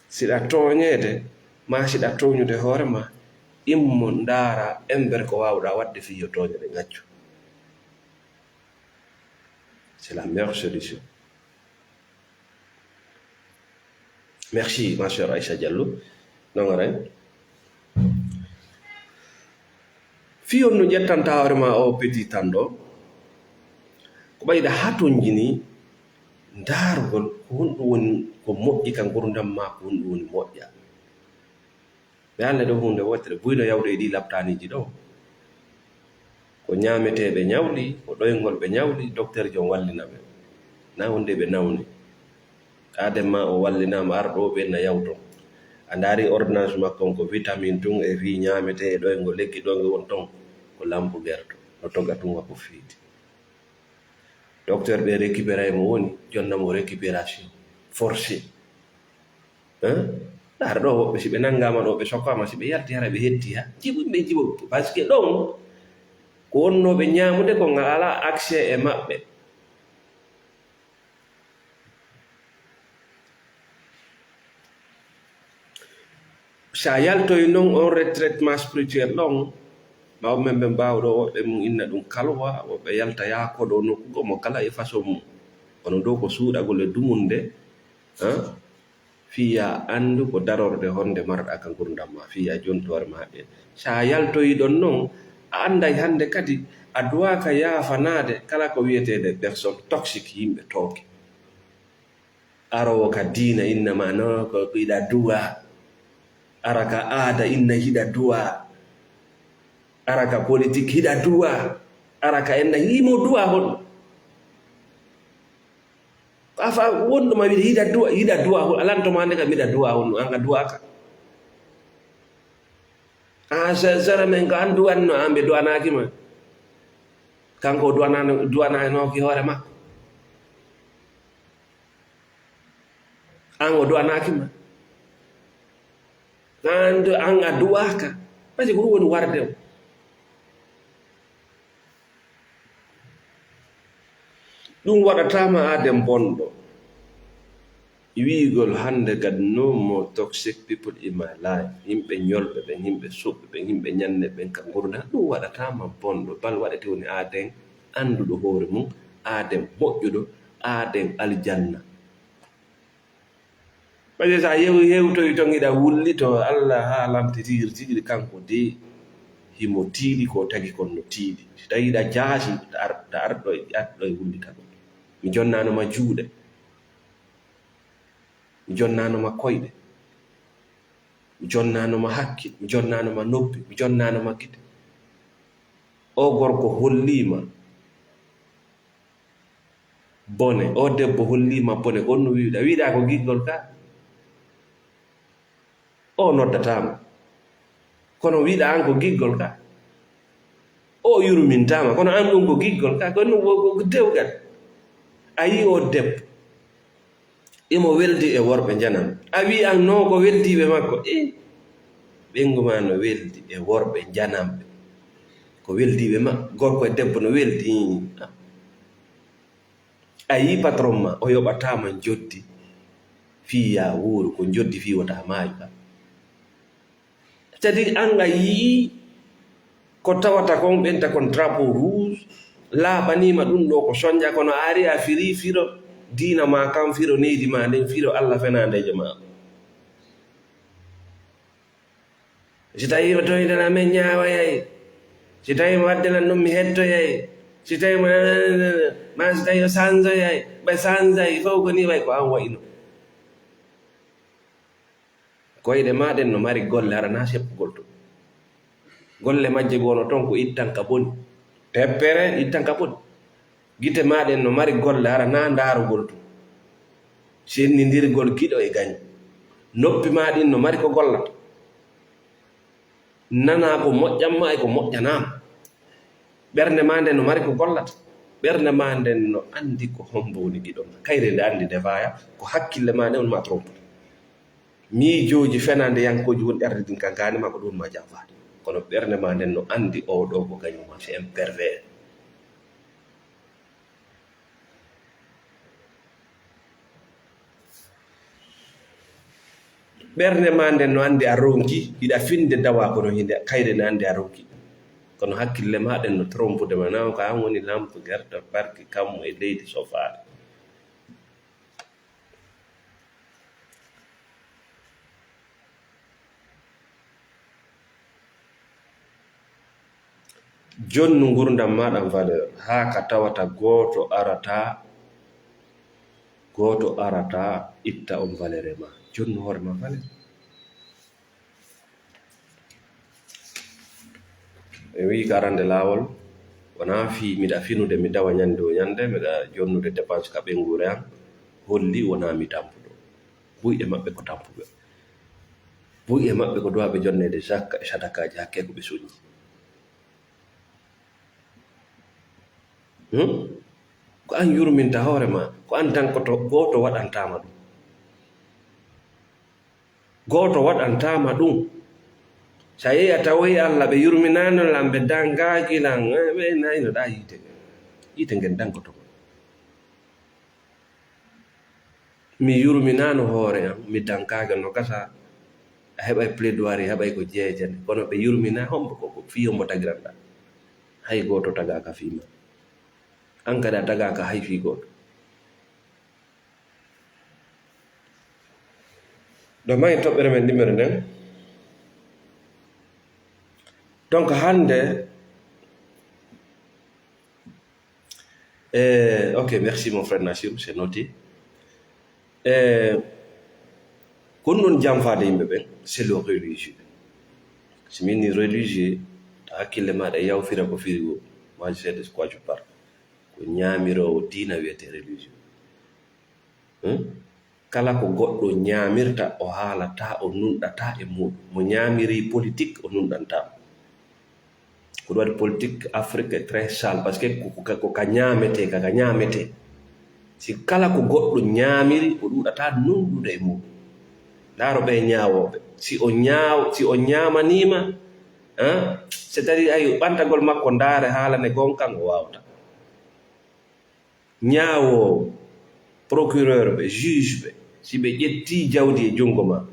Siɗa tooñeede, ma siɗa tooñude hoore ma, immo ndaara embere ko waawɗaa waɗde fii yo tooñe ɗe ngaccu. C'est la meilleure solution. Merci, ma sœur Aïssa Diallo. Non, ngaray. Fii on no ƴettanta hoore ma o petit tan ɗo, ko ɓayda hatonjini ndaargol ko honɗum woni ko moƴƴi ka ngurdam ma, ko honɗum woni moƴƴa. Ɓe haalde ɗo huunde wootere, buy no yawde e ɗii laptaaniiji ɗo. Ko ñaametee ɓe ñawli, ko ɗoyngol ɓe ñawli, docteur jom wallina ɓe. Na wonde ɓe nawni. Aaden ma o wallinaama, ar ɗo ɓe na yawto. A ndaari ordonnance makko on, ko vitamine tun e fii ñaametee e ɗoyngol lekki ɗoyngol won ton, ko lampu gerto no toga tun wa ko fiiti. Docteur ɓe récupéray mo woni jonna mo récupération forcée. Hein? Ndaar ɗo woɓɓe si ɓe nanngaama ɗo ɓe sokkaama si ɓe yalti hara ɓe hetti ha jiɓu ɓe jiɓu, parce que ɗon ko wonnooɓe ñaamude kon ngal alaa accès e maɓɓe. Sa yaltoy non on retraitement spirituel ɗon, ɓaawo men ɓe mbaawa ɗo woɓɓe mum inna ɗum kalwa, woɓɓe yalta yaa koɗo nokku goo mo kala e façon mum. Kono ɗo ko suuɗagol e dumunde, ah, fii yaa anndu ko darorde honde marɗa ka ngurndan ma, fii yaa jontoore ma ɗen. Sa yaltoyi ɗon non, a annday hannde kadi a duwaaka yaafanaade kala ko wiyeteeɗe personne toxique, yimɓe tooke. Arowo ka diina inna ma no ko hiɗa duwa. Ara ka aada inna hiɗa duwa. Ara ka politik hiɗa duwa. Ara ka enna himo duwa hon. Afa wonɗo ma wiɗa hiɗa duwa, hiɗa duwa hon. Alanto ma nde ka miɗa duwa hon, an ka duwaka. A sara men ko an duwanno, an ɓe duwanaki ma. Kanko o duwanano, duwananoki hoore makko. An o duwanaaki ma. An, an a duwaaka. Parce que ko ɗum woni warde o. Ɗum waɗataa ma aaden bonɗo. Wi'ugol hannde kadi no more toxic people in my life. Yimɓe ñolɓe ɓen, yimɓe suɓɓe ɓen, yimɓe ñanne ɓen ka ngurndan. Ɗum waɗataa ma bonɗo. Bal waɗete woni aaden annduɗo hoore mum, aaden moƴƴuɗo, aaden aljanna. Ɓayde sa yew-, hewtoyi ton hiɗa wullito Allah haa lamti tigi tigi kanko de himo tiiɗi ko tagi kon no tiiɗi. Si tawi hiɗa jaasi, ta ar-, ta arɗo e, arɗo e wullitagol. Mi jonnaano ma juuɗe. Mi jonnaano ma koyɗe. Mi jonnaano ma hakkil. Mi jonnaano ma noppi. Mi jonnaano ma gite. O gorko holliima bone, o debbo holliima bone, ko honno wi'uɗaa? Wi'uɗaa ko giggol ka? O noddataama. Kono wi'uɗaa an ko giggol ka? O yurmintaama. Kono an ɗum ko giggol ka? Ko ɗum ko, ko, ko dewgal. A yi'i o debbo. Imo weldi e worɓe njananɓe. A wi'i an no ko weldiiɓe makko. Eh, ɓeyngu ma no weldi e worɓe njananɓe. Ko weldiiɓe ma, gorko e debbo no weldi. A yi'i patron ma, o yoɓataa ma njoddi fii yaa wuuru, ko njoddi fii wota maayu ka. Cadi an a yi'i ko tawata kon ɓenta kon drapeau rouge, laaɓaniima ɗum ɗo ko sonja, kono a ari a firi firo diina ma kan, firo neydi ma ndin, firo Allah fenaandeejo ma. Si tawi o toyidana men ñaawayay, si tawi mo waddelan ɗum mi hettoyay, si tawi mo, ma si tawi o sanjoyay, ɓe sanjay, fow ko ni way ko an wa'ino. Koyɗe maa ɗen no mari golle, hara naa seppugol to. Golle majje goo no ton ko ittan ka boni. Teppere ittan ka boni. Gite maa ɗen no mari golle, hara naa ndaarugol to. Sennindirgol giɗo e gaño. Noppi maa ɗin no mari ko gollata. Nanaa ko moƴƴan ma e ko moƴƴanaa ma. Ɓernde maa nden no mari ko gollata. Ɓernde maa nden no anndi ko hombo woni giɗo ma. Kayre nde anndi nde faaya, ko hakkille maa nden woni ma trompude. Miijooji fenaande yankooji woni ɓernde ndin kan kaani ma ko ɗum ma janfaade. Kono ɓernde maa nden no anndi oo ɗoo ko gaño ma, c'est un pervers. Ɓernde maa nden no anndi a ronki, hiɗa finde dawa kono hinde kayre ne anndi a ronki. Kono hakkille maa ɗen no trompude ma, naw ko an woni lampu gerto barki kammu e leydi sofaade. Jonnu ngurndan maaɗan valeur, haa ka tawata gooto arataa, gooto arataa itta on valeur e ma. Jonnu hoore ma valeur. En wi'i ka arande laawol, wonaa fii miɗa finude, mi dawa ñande o ñande, miɗa jonnude dépense ka ɓeynguure an, holli wonaa mi tampuɗo. Buy e maɓɓe ko tampuɓe. Buy e maɓɓe ko duwaaɓe jonneede jakka e sadakaaji hakke ko ɓe soñi. Hmm? Ko an yurminta hoore ma, ko an dankoto, gooto waɗantaama ɗum. Gooto waɗantaama ɗum. So a yehi a tawoyi Allah, ɓe yurminaano lan, ɓe dangaaki lan, eh, ɓe nayno ɗaa yiite. Yiite ngen dankoto ma. Mi yurminaano hoore am, mi dankaaka no gasa. A heɓay plaidoirie, a heɓay ko jeejane. Kono ɓe yurmina hombo ko, ko fii hombo tagiranɗaa. Hay gooto tagaaka fii ma. An kadi a tagaaka hay fii gooto. Ɗo mari toɓɓere men numéro nden. Donc hannde, eh, ok, merci mon frère Nassirou, c'est noté. Eh, ko ɗum ɗon janfaade yimɓe ɓen, c'est le religieux. Si min ni religieux, ta hakkille maaɗa e yawfira ko firi woo. Moi, je sais de quoi je parle. Ko ñaamiroowo diina wiyetee religieux. Hmm? Kala ko goɗɗo ñaamirta, o haalataa, o nunɗataa e muuɗum. Mo ñaamiri politik, o nunɗantaa. Ko ɗum waɗi politik Afrique est très sale, parce que ko, ko, ko ka ñaametee, ka, ka ñaametee. Si kala ko goɗɗo ñaamiri, o ɗuuɗataa nunɗude e muuɗum. Ndaaro ɓee ñaawooɓe. Si o ñaaw-, si o ñaamaniima, hein, c'est-à-dire, ay, ɓantagol makko ndaare haalane gonka, o waawta. Ñaawoowo, procureur ɓe, juge ɓe, si ɓe ƴettii jawdi e junngo ma,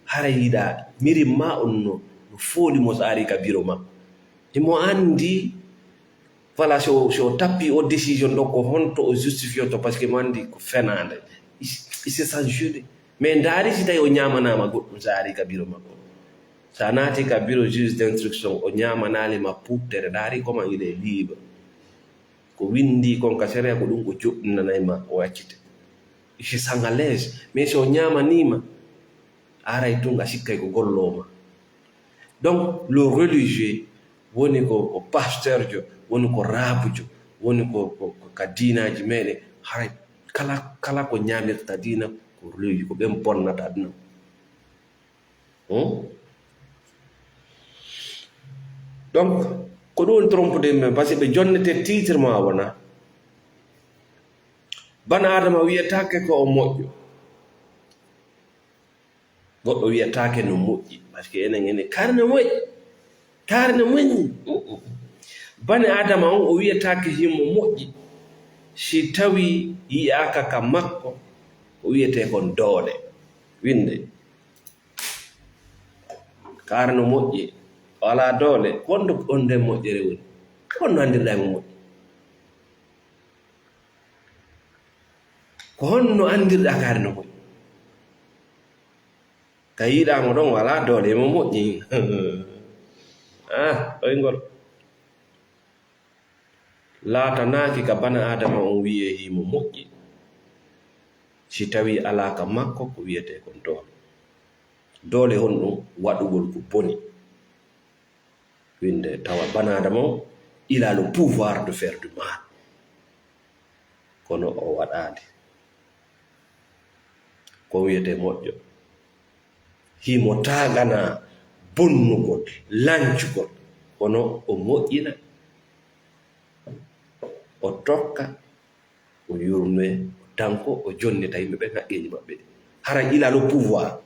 haray yiɗaa, mirim ma on no, no fooli mo so ari ka biro ma. Himo anndi, voilà, so, so o tappii o décision ɗo, ko honto o justifiyoto, parce que mo anndi ko fenaande. Il, il se sent gelé. Mais ndaari si tawi o ñaamanaama goɗɗum so ari ka biro makko. So a naati ka biro juge d'instruction, o ñaamanaali ma puuttere, ndaari comment il est libre. Ko winndi kon ka sariya ko ɗum ko joɗɗinanay ma o accite. Il se sent à l'aise. Mais si o ñaamaniima, aray tun a sikkay ko golloo ma. Donc, le religieux woni ko, ko pasteur jo, woni ko raabujo, woni ko, ko, ko ka diinaaji meɗen. Haray kala, kala ko ñaamirta diina, ko religieux, ko ɓen bonnata diina. Hmm? Donc, ko ɗum woni trompude yimɓe, parce que ɓe jonnete titre ma wona. Bana Adama wiyetaake ko o moƴƴo. Goɗɗo wiyetaake no moƴƴi, parce que enen, enen, kaari no moƴƴi. Kaari no moƴƴi. Mm, mm. Bani Adama on, o wiyetaake himo moƴƴi. Si tawi yi'aaka ka makko, ko wiyetee kon doole. Winde. Kaari no moƴƴi, o alaa doole, ko honno on nden moƴƴere woni? Ko honno anndirɗaa mo moƴƴi? Ko honno anndirɗaa kaari no moƴƴi? Ka yiɗaa mo ɗon, o alaa doole, mo moƴƴi. Ah, ɗoyngol. Laatanaaki ka bana Aadama on wi'ee himo moƴƴi, si tawii alaa ka makko ko wi'etee kon doole. Doole honɗum? Waɗugol ko boni. Winde tawa bana Aadama on, il a le pouvoir de faire du mal. Kono o waɗaali. Ko wiyetee moƴƴo. Himo taagana bonnugol, lancugol, kono o moƴƴina, o tokka, o yurme, o tanko, o jonnita yimɓe ɓen haqqeeji maɓɓe. Hara il a le pouvoir.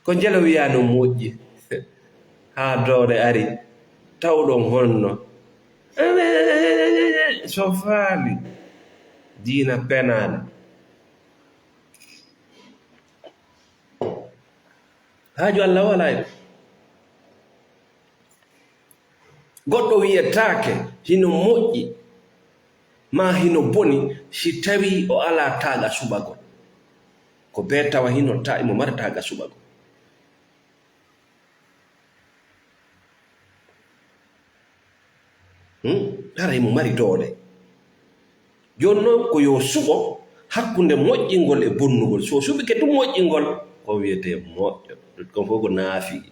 Ko njelo wiyaa no moƴƴi. Haa doole ari, tawɗon honno? So faali, diina penaani. Haaju Allah walaa e ɗum. Goɗɗo wiyetaake hino moƴƴi, maa hino boni, si tawii o alaa taaga suɓagol. Ko bee tawa hino ta-, imo mari taaga suɓagol. Hmm? Hara imo mari doole. Jooni non, ko yo suɓo hakkunde moƴƴingol e bonnugol. So o suɓike tun moƴƴingol, ko wiyetee moƴƴo. Ɗum kon fof ko naafii.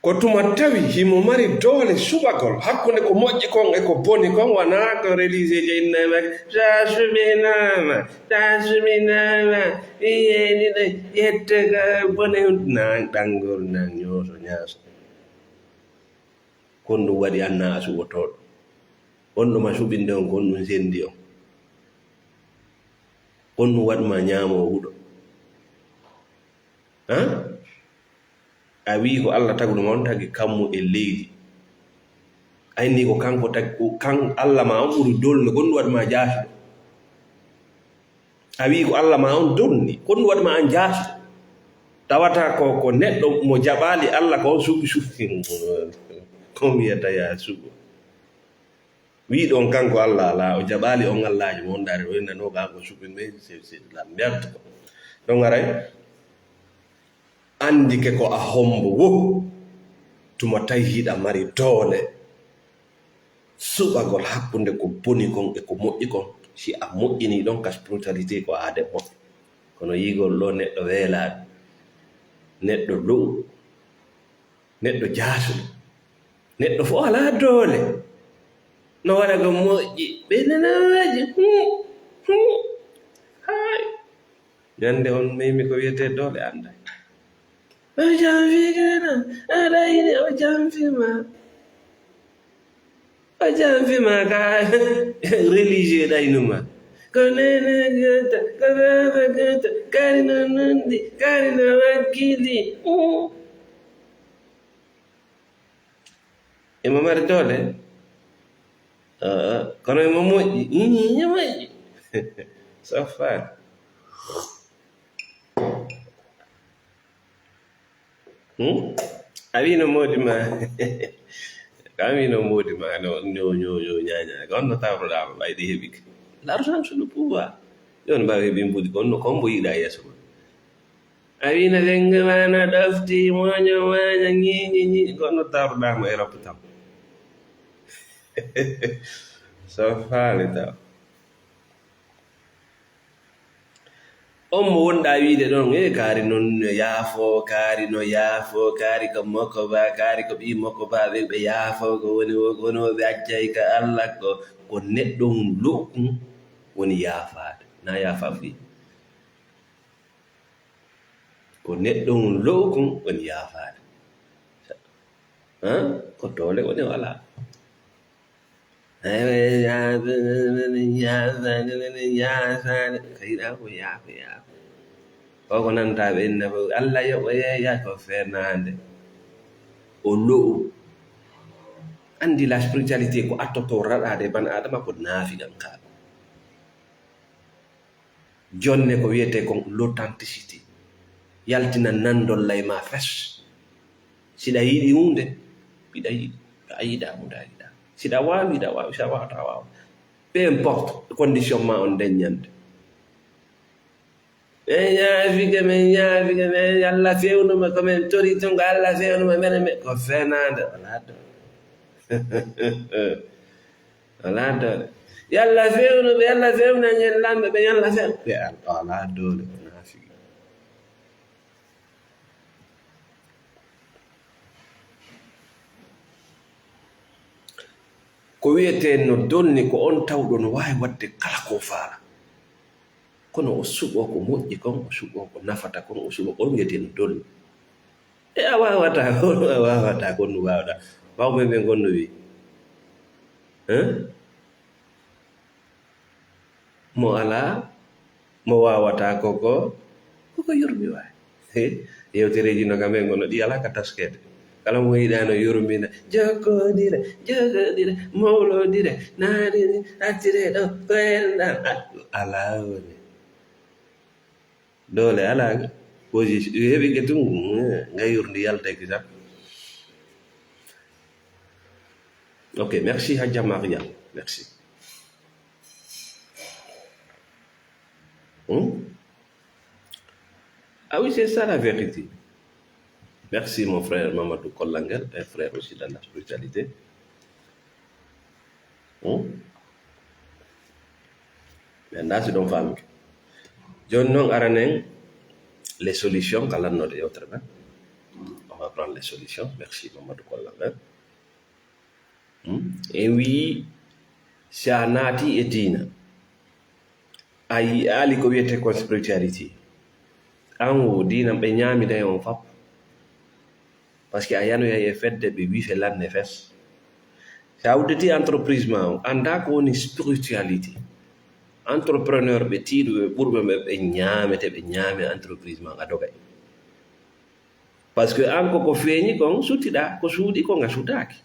Ko tuma tawi himo mari doole suɓagol hakkunde ko moƴƴi kon e ko boni kon, wanaa ko religieux je innama, "Sa suɓinaama, sa suɓinaama, iyeeni ɗo, yette ka bone, nan ɗangol, nan ñooso, ñaaso." Kon ɗum waɗi annaa a suɓotooɗo. On ɗo ma suɓinde on, kon ɗum sendi on. Kon ɗum waɗi ma ñaamoo huɗo. Han? A wi'i ko Allah tagu ɗum, on tagi kammu e leydi. A inni ko kanko tagi, ko kan Allah ma on ɓuri dolnude, kon ɗum waɗi ma jaasuɗo. A wi'i ko Allah ma on dolni, kon ɗum waɗi ma an jaasuɗo. Tawata ko, ko neɗɗo mo jaɓaali Allah ko on suɓi suɓi. Ko wiyata ya suɓo. Wi'i ɗon kanko Allah alaa, o jaɓaali on Allaajo mo on daari, o innanoo ka ko suɓi men, c'est, c'est de la merde ko. Ɗon aray, anndike ko a hombo wo, tuma tawi hiɗa mari doole suɓagol hakkunde ko boni kon e ko moƴƴi kon, si a moƴƴini ɗon ka spiritualité ko aade moƴƴi. Kono yi'ugol ɗo neɗɗo weelaaɗo, neɗɗo lo'u, neɗɗo jaasuɗo, neɗɗo fof alaa doole. No waɗa ko moƴƴi, ɓe nana waaji. Hmm, hmm. Hay. Ñande on memi ko wiyetee doole annda. O janfi kena, aɗa yiɗi o janfi ma. O janfi ma ka religieux ɗaynuma. Ko nene gata, ko baba gata, kari no nundi, kari no wakkili. Mm. Imo mari doole. Ah, kono imo moƴƴi. Ii, imo moƴƴi. Soffaani. Hmm? A wii no moodi ma. Ka wii no moodi ma, no, no, no, no, ñaaña. Ko on no tawroɗaa ma, ɓay ɗi heɓi ka. L'argent, c'est le pouvoir. Yo on mbaawi heɓi mbuɗi, ko on no, ko on mbo yiɗaa yeeso ma. A wii no lenge ma na ɗofti, moño ma na ñiiñi, ñi, ko on no tawroɗaa ma Europe tan. So faali taw. On mo wonɗaa wiide ɗon, e kaari non no yaafo, kaari no yaafo, kaari ko moko ba, kaari ko ɓii moko ba, ɓe, ɓe yaafo, ko woni wo, ko woni wo ɓe accay ka Allah, ko, ko neɗɗo mum lo'u kun woni yaafaade. Na yaafa fii. Ko neɗɗo mum lo'u kun woni yaafaade. Han? Ko doole woni wala. Aywa, yaafe, yaafe, yaafe. Ka yiɗaa ko yaafe, yaafe. O ko nanta ɓe inna fof, Allah yoɓo yeeya ko fenaande. O lo'u. Anndi la spiritualité ko attoto raɗaade ban Adama ko naafiqan ka. Jonne ko wiyetee kon l'authenticité. Yaltina nanndol ley ma fes. Siɗa yiɗi huunde, mbiɗa yiɗi. A yiɗaa, mbuɗa yiɗaa. Siɗa waawi, hiɗa waawi. Siɗa waawataa, waawa. Peu importe condition ma on nden ñande. Min ñaafike, min ñaafike, min Allah fewnuma, ko min tori tun ko Allah fewnuma, menen, men, ko fenaande, alaa doole. Alaa doole. Yalla fewnu ɓe, Yalla fewna ñen lamɓe ɓe, Yalla few-, ɓe al-, alaa doole, ko naafiki. Ko wiyetee no donni ko on tawɗo no waawi waɗde kala ko faala. Kono o suɓoo ko moƴƴi kon, o suɓoo ko nafata kon, o suɓoo ko on wiyetee no donni. E a waawataa, a waawataa, kon no waawataa. Mawɓe ɓen kon no wi'i. Hein? Mo alaa, mo waawataa koko, koko yurmi waay. He, yewtereeji no ka men kono ɗi alaa ka taskeede. Kala mo yiɗaa no yurmina, jokkondire, jokkondire, mawlondire, naatini, attire ɗo, ko enɗan, a-, alaa woni. Doole alaa, position, heɓi ke tun, eh, ngayurndi yaltaki tan. Ok, merci Hadja Maria, merci. Hmm? Ah oui, c'est ça la vérité. Merci mon frère Mamadou Kollangel, un frère aussi dans la spiritualité. Hmm? Mi anndaa si ɗon faami. Jooni noon aranen les solutions ka lannoode yewtere men. On va Prendre les solutions. Merci, Mamadou Kollangan. Hmm? En wii, si a naati e diina, a yi'aali ko wiyetee kon spiritualité. An wo diina ɓe ñaami day on fap. Parce que a yanoyay e fedde ɓe wife lanne fes. Si a udditi entreprise ma on, annda ko woni spiritualité. Entrepreneur ɓe tiiɗuɓe ɓurɓe ɓe, ɓe ñaamete, ɓe ñaame entreprise ma on, a dogay. Parce que an ko ko feeñi kon sutiɗa, ko suuɗi kon a sutaaki.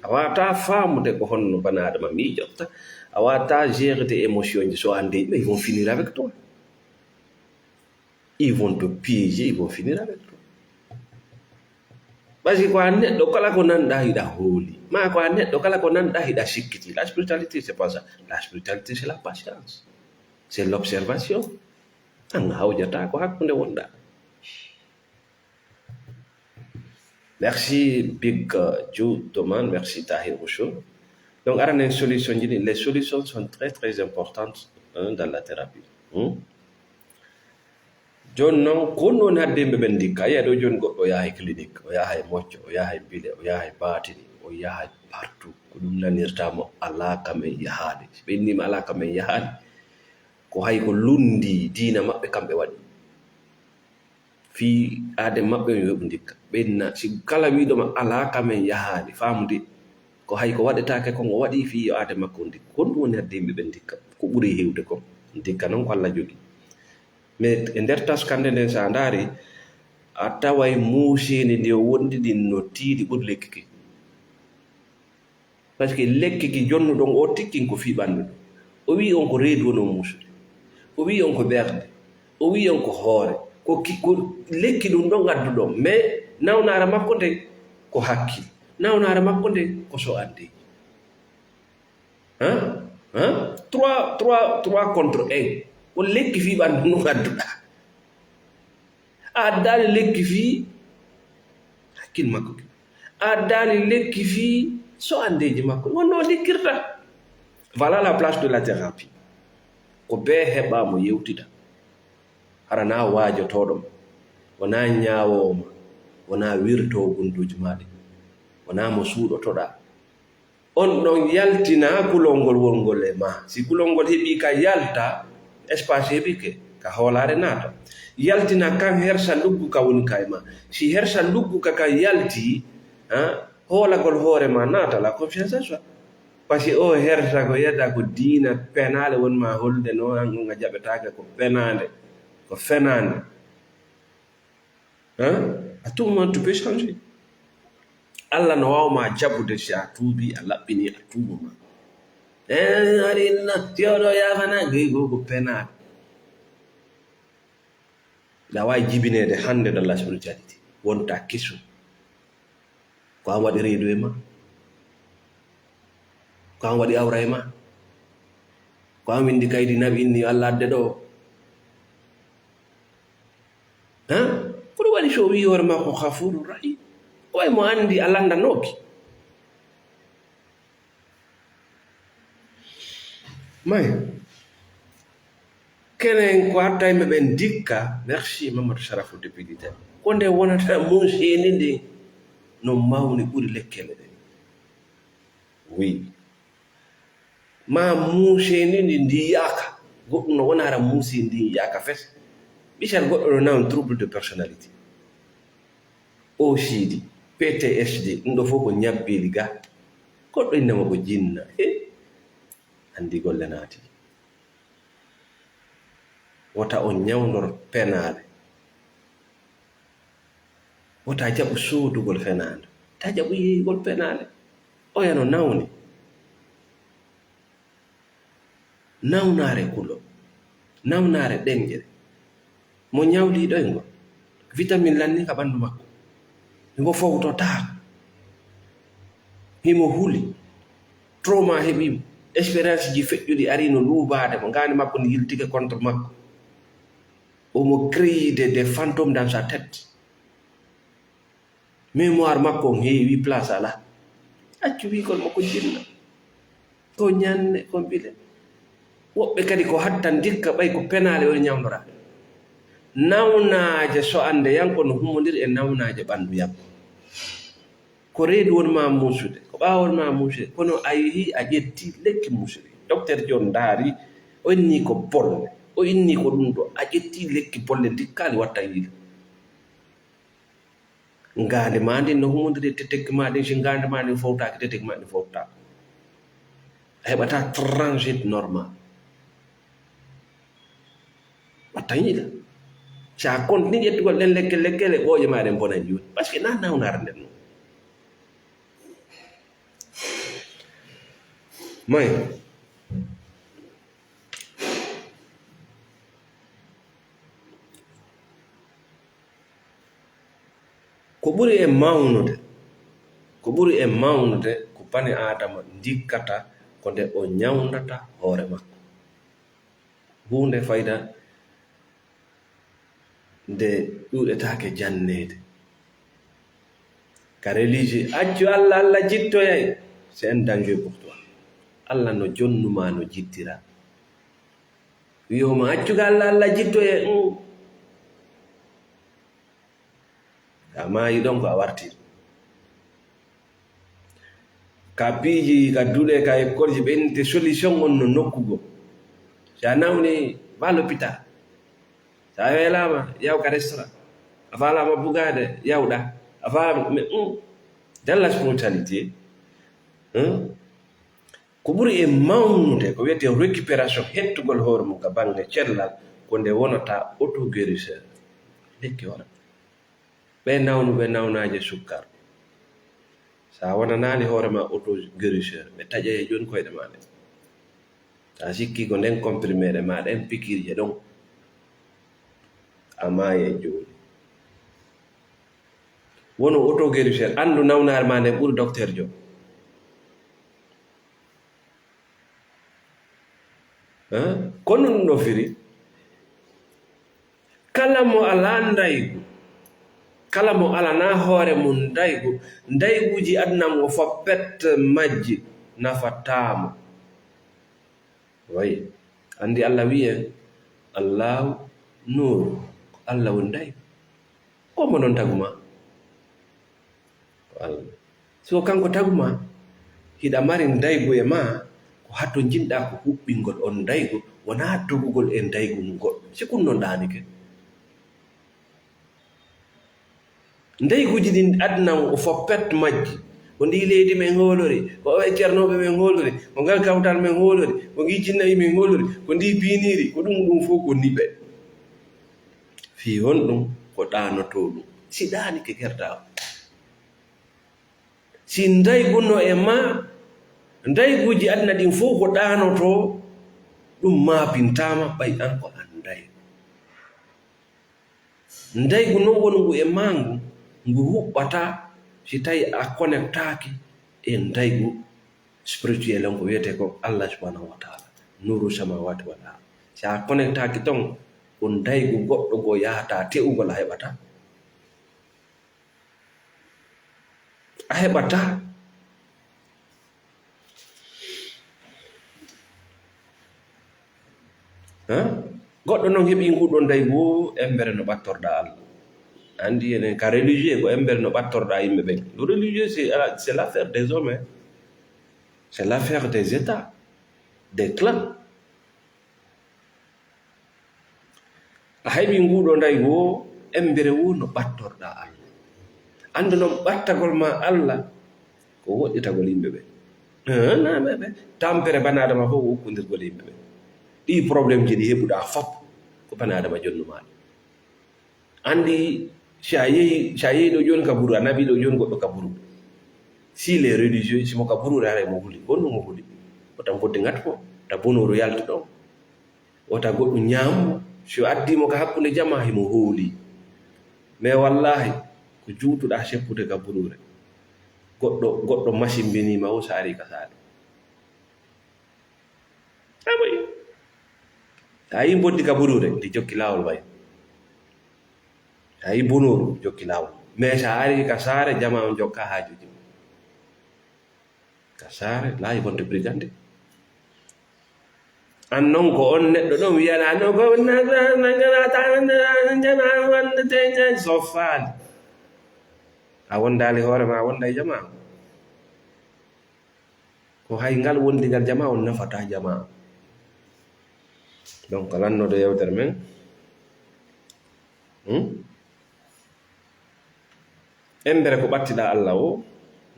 A wata faamude ko honno bana adama miijotta. A wata gérer tes émotions ji, so ande, mais ils vont finir avec toi. Ils vont te piéger, ils vont finir avec toi. Parce que ko a neɗɗo kala ko nanɗa hiɗa hooli, ma ko a neɗɗo kala ko nanɗa hiɗa sikkiti. La spiritualité, c'est pas ça. La spiritualité, c'est la patience. C'est l'observation. An a hawjata ko hakkunde wonɗa. Merci, Big, euh, Joe Doman. Merci, Tahir Rousseau. Donc, ara nen solution ji ɗin. Les solutions sont très, très importantes, hein, dans la thérapie. Hmm? Jooni noon, ko honɗum woni hadde yimɓe ɓen ndikka? A yiya ɗo jooni goɗɗo o yahay clinique, o yahay mocco, o yahay bile, o yahay baatini, o yahay partout. Ko ɗum nanirta mo alaa ka men yahaade. Si ɓe inni ma alaa ka men yahaade, ko hay ko lundi diina maɓɓe kamɓe waɗi. Fii aade maɓɓe yo ɓe ndikka. Ɓe inna, si kala wiiɗo ma alaa ka men yahaade, faamude ko hay ko waɗetaake kon o waɗi fii yo aade makko ndikka. Ko honɗum woni hadde yimɓe ɓen ndikka? Ko ɓuri heewde kon, ndikka noon ko Alla jogii. Mais e nder taskande nden, so a ndaari, a taway muuseende ndi o wondi ndin no tiiɗi ɓuri lekki ki. Parce que lekki ki jonnuɗon o tikkin ko fii ɓanndu ɗum. O wi'i on ko reedu woni o muusude. O wi'i on ko ɓernde. O wi'i on ko hoore. Ko ki, ko lekki ɗum ɗon adduɗon. Mais nawnaare makko nden ko hakkil. Nawnaare makko nden ko so andeeji. Hein? Hein? Trois, trois, trois contre un. Ko lekki fii ɓanndu ɗum adduɗa. A addaali lekki fii hakkil makko ki. A addaali lekki fii so andeeji makko. Wonno o likkirta. Voilà la place de la thérapie. Ko bee heɓa mo yewtida. Hara na waajotooɗo ma. Wona ñaawoowo ma. Wona wirtoowo gunduuji ma ɗi. Wona mo suuɗotoɗaa. On ɗon yaltina kulol ngol wongol e ma. Si kulol ngol heɓi ka yalta, espace heɓi ke, ka hoolaare naata. Yaltina kan hersa luggu ka woni ka e ma. Si hersa luggu ka kan yalti, ha, hoolagol hoore ma naata, la confiance en soi. Parce que o hersa ko yetta ko diina penaale won ma holde no an on a jaɓetaake ko penaande, ko fenaande. Hein? À tout moment, tu peux changer. Alla no waawa ma jaɓude si a tuubi, a laɓɓini, a tuubu ma. Eh, ari inna, si oɗo yaafana, gay go ko penaade. Ɗa waawi jibineede hannde dans la spiritualité. Wonta kesu. Ko an waɗi reedu e ma? Ko an waɗi awra e ma? Ko an winndi kaydi naɓi inni yo Alla adde ɗo? Ha? Ko ɗum waɗi so o wi'i hoore makko Ghafuru Rahim? Ko way mo anndi a lanndanooki. May, kenen ko hatta yimɓe ɓen ndikka, merci Mamadou Sarafou depuis Italie. Ko nde wonata mum seeni ndi no mawni ɓuri lekkele ɗen. Oui. Ma muuseni ndi, ndi yaaka. Goɗɗum no wona hara muusi ndi yaaka fes. Misal goɗɗo no nawan trouble de personnalité. O C D, P T S D, ɗum ɗo fof ko ñabbeeli ga. Goɗɗo innama ko jinna. He? Anndi golle naati. Wota on ñawndor penaale. Wota jaɓu soodugol fenaande. Ta jaɓu yeeyugol penaale. Oya no nawni. Nawnaare kulo. Nawnaare ɗenƴere. Mo ñawliiɗo e ngol. Vitamin lanni ka ɓanndu makko. Himo fowtotaako. Himo huli. Trauma heɓii mo. Expérience ji feƴƴuɗi arii no luubaade mo. Ngaandi makko ndi yiltike contre makko. Omo créer des, des fantômes dans sa tête. Mémoire makko on heewi, place alaa. Accu wiigol mo ko jinna. Ko ñanne, ko bile. Woɓɓe kadi ko hatta ndikka ɓay ko penaale o ñawndora. Nawnaaje so annde yanko no humondiri e nawnaaje ɓanndu yanko. Ko reedu won ma muusude, ko ɓaawo won ma muusude, kono a yehi a ƴetti lekki muusude. Docteur John ndaari, o inni ko bolle, o inni ko ɗum ɗo, a ƴetti lekki bolle ndikkaali watta yiide. Ngaandi ma ndin no humondiri e tetekki ma ɗin, si ngaandi ma ndin fowtaaki, tetekki ma ɗin fowtaaki. A heɓata transit normal. Watta yiida. Si a continue ƴettugol ɗen lekke, lekkele, ɓooƴe ma ɗen bonan jooni. Parce que na nawnaare nden non. May. Ko ɓuri e mawnude, ko ɓuri e mawnude ko bani Aadama ndikkata ko nde o ñawndata hoore makko. Huunde fayda nde ɗuuɗetaake janneede. Ka religieux, accu Allah, Allah jittoyay. C'est un danger pour toi. Allah no jonnu ma no jittira. Wi'o ma, accu ka Allah, Allah jittoyay. Mm. A maayi ɗon ko a warti. Ka piiji, ka duɗe, ka ekkolji, ɓe innde solution on no nokku goo. Si a nawni, va l'hôpital. Si a weelaama, yaw ka restaurant. A faalaama bugaade, yawɗa. A faalaama, mais, mm, dans la spontanéité, hein? Ko ɓuri e mawnude ko wiyetee récupération, hettugol hoore mum ka bannge cellal, ko nde wonata autoguérisseur. Lekki hoore. Ɓe nawnu ɓe nawnaaje sukkar. So a wonanaali hoore ma autoguérisseur, ɓe taƴay e jooni koyɗe ma ɗen. So a sikki ko nden comprimé ɗe ma ɗen, pikiirje ɗon, a maaya e jooni. Wonu autoguérisseur, anndu nawnaare ma nden ɓuri docteur jo. Hein? Ko ɗum ɗo firi, kala mo alaa ndaygu, kala mo alanaa hoore mum ndaygu, ndayguuji aduna ngu fof pet majji nafataa mo. Wayi, anndi Allah wi'i en, "Allahu nuuru," ko Allah woni ndaygu. Ko mo non tagu ma? Ko Allah. So kanko tagu ma, hiɗa mari ndaygu e ma, ko hatonjinɗaa ko huɓɓingol on ndaygu, wonaa dogugol e ndaygu ngu goɗɗo. Si kun non ɗaanike. Ndayguuji ɗin aduna o fof pet majji. Ko ndi leydi men hoolori, ko oɓe ceernooɓe men hoolori, ko ngal kawtal men hoolori, ko ngi jinnayi men hoolori, ko ndi piiniri, ko ɗum ɗum fof ko niɓe. Fii honɗum? Ko ɗaanotoo ɗum. Si ɗaanike kertaa. Si ndaygu no e ma, ndayguuji aduna ɗin fof ko ɗaanotoo, ɗum maapintaama ɓay an ko an ndaygu. Ndaygu non wongu e ma ngu, ngu huɓɓata si tawi a connectaaki e ndaygu spirituel on ko wiyetee ko Allah subhanahu wa taala, nuuru samawati wal ard. Si a connectaaki ton, ko ndaygu goɗɗo goo yahata te'ugol a heɓata. A heɓataa. Hein? Goɗɗo non heɓi nguɗo ndaygu, embere no ɓattorɗaa Allah. Anndi enen ka religieux, ko embere no ɓattorɗaa yimɓe ɓen. Le religieux, c'est, c'est l'affaire des hommes, hein. C'est l'affaire des États, des clans. A heɓi nguɗo ndaygu woo, embere woo no ɓattorɗaa Allah. Anndu non ɓattagol ma Allah ko woɗɗitagol yimɓe ɓe. Eh, na, ɓe, ɓe. Tampere bani Adama fof ko ukkondirgol e yimɓe ɓe. Ɗii problème ji ɗi heɓuɗaa fof ko bani Adama jonnu ma ɗi. Anndi, si a yehi, si a yehi ɗo jooni ka buru, a naɓi ɗo jooni goɗɗo ka buru. Si les religieux, si mo ka buru, haray mo huli. Honno mo huli? Wota mboddi ŋat ko, ta bonooru yaltu ɗon. Wota goɗɗum ñaam mo. Si o addii mo ka hakkunde jamaa, himo hooli. Mais wallaahi, ko juutuɗaa seppude ka buruure. Goɗɗo, goɗɗo masimbinii ma o, si a arii ka saare. Amoy. A yii mboddi ka buruure, ndi jokki laawol wayi. A yii bonooru jokki laawol. Mais si a arii ka saare, jamaa on jokka haajuuji mum. Ka saare, laayi bonde brigande. An non ko on neɗɗo ɗon wiyanaa no ko nagana, nagana, ta, nagana, wande te, te, soffaali. A wondaali hoore ma, a wonda e jamaa. Ko hay ngal wondigal jamaa on nafata jamaa. Donc, lannoɗo yewtere men. Hmm? Embere ko ɓattiɗaa Allah o,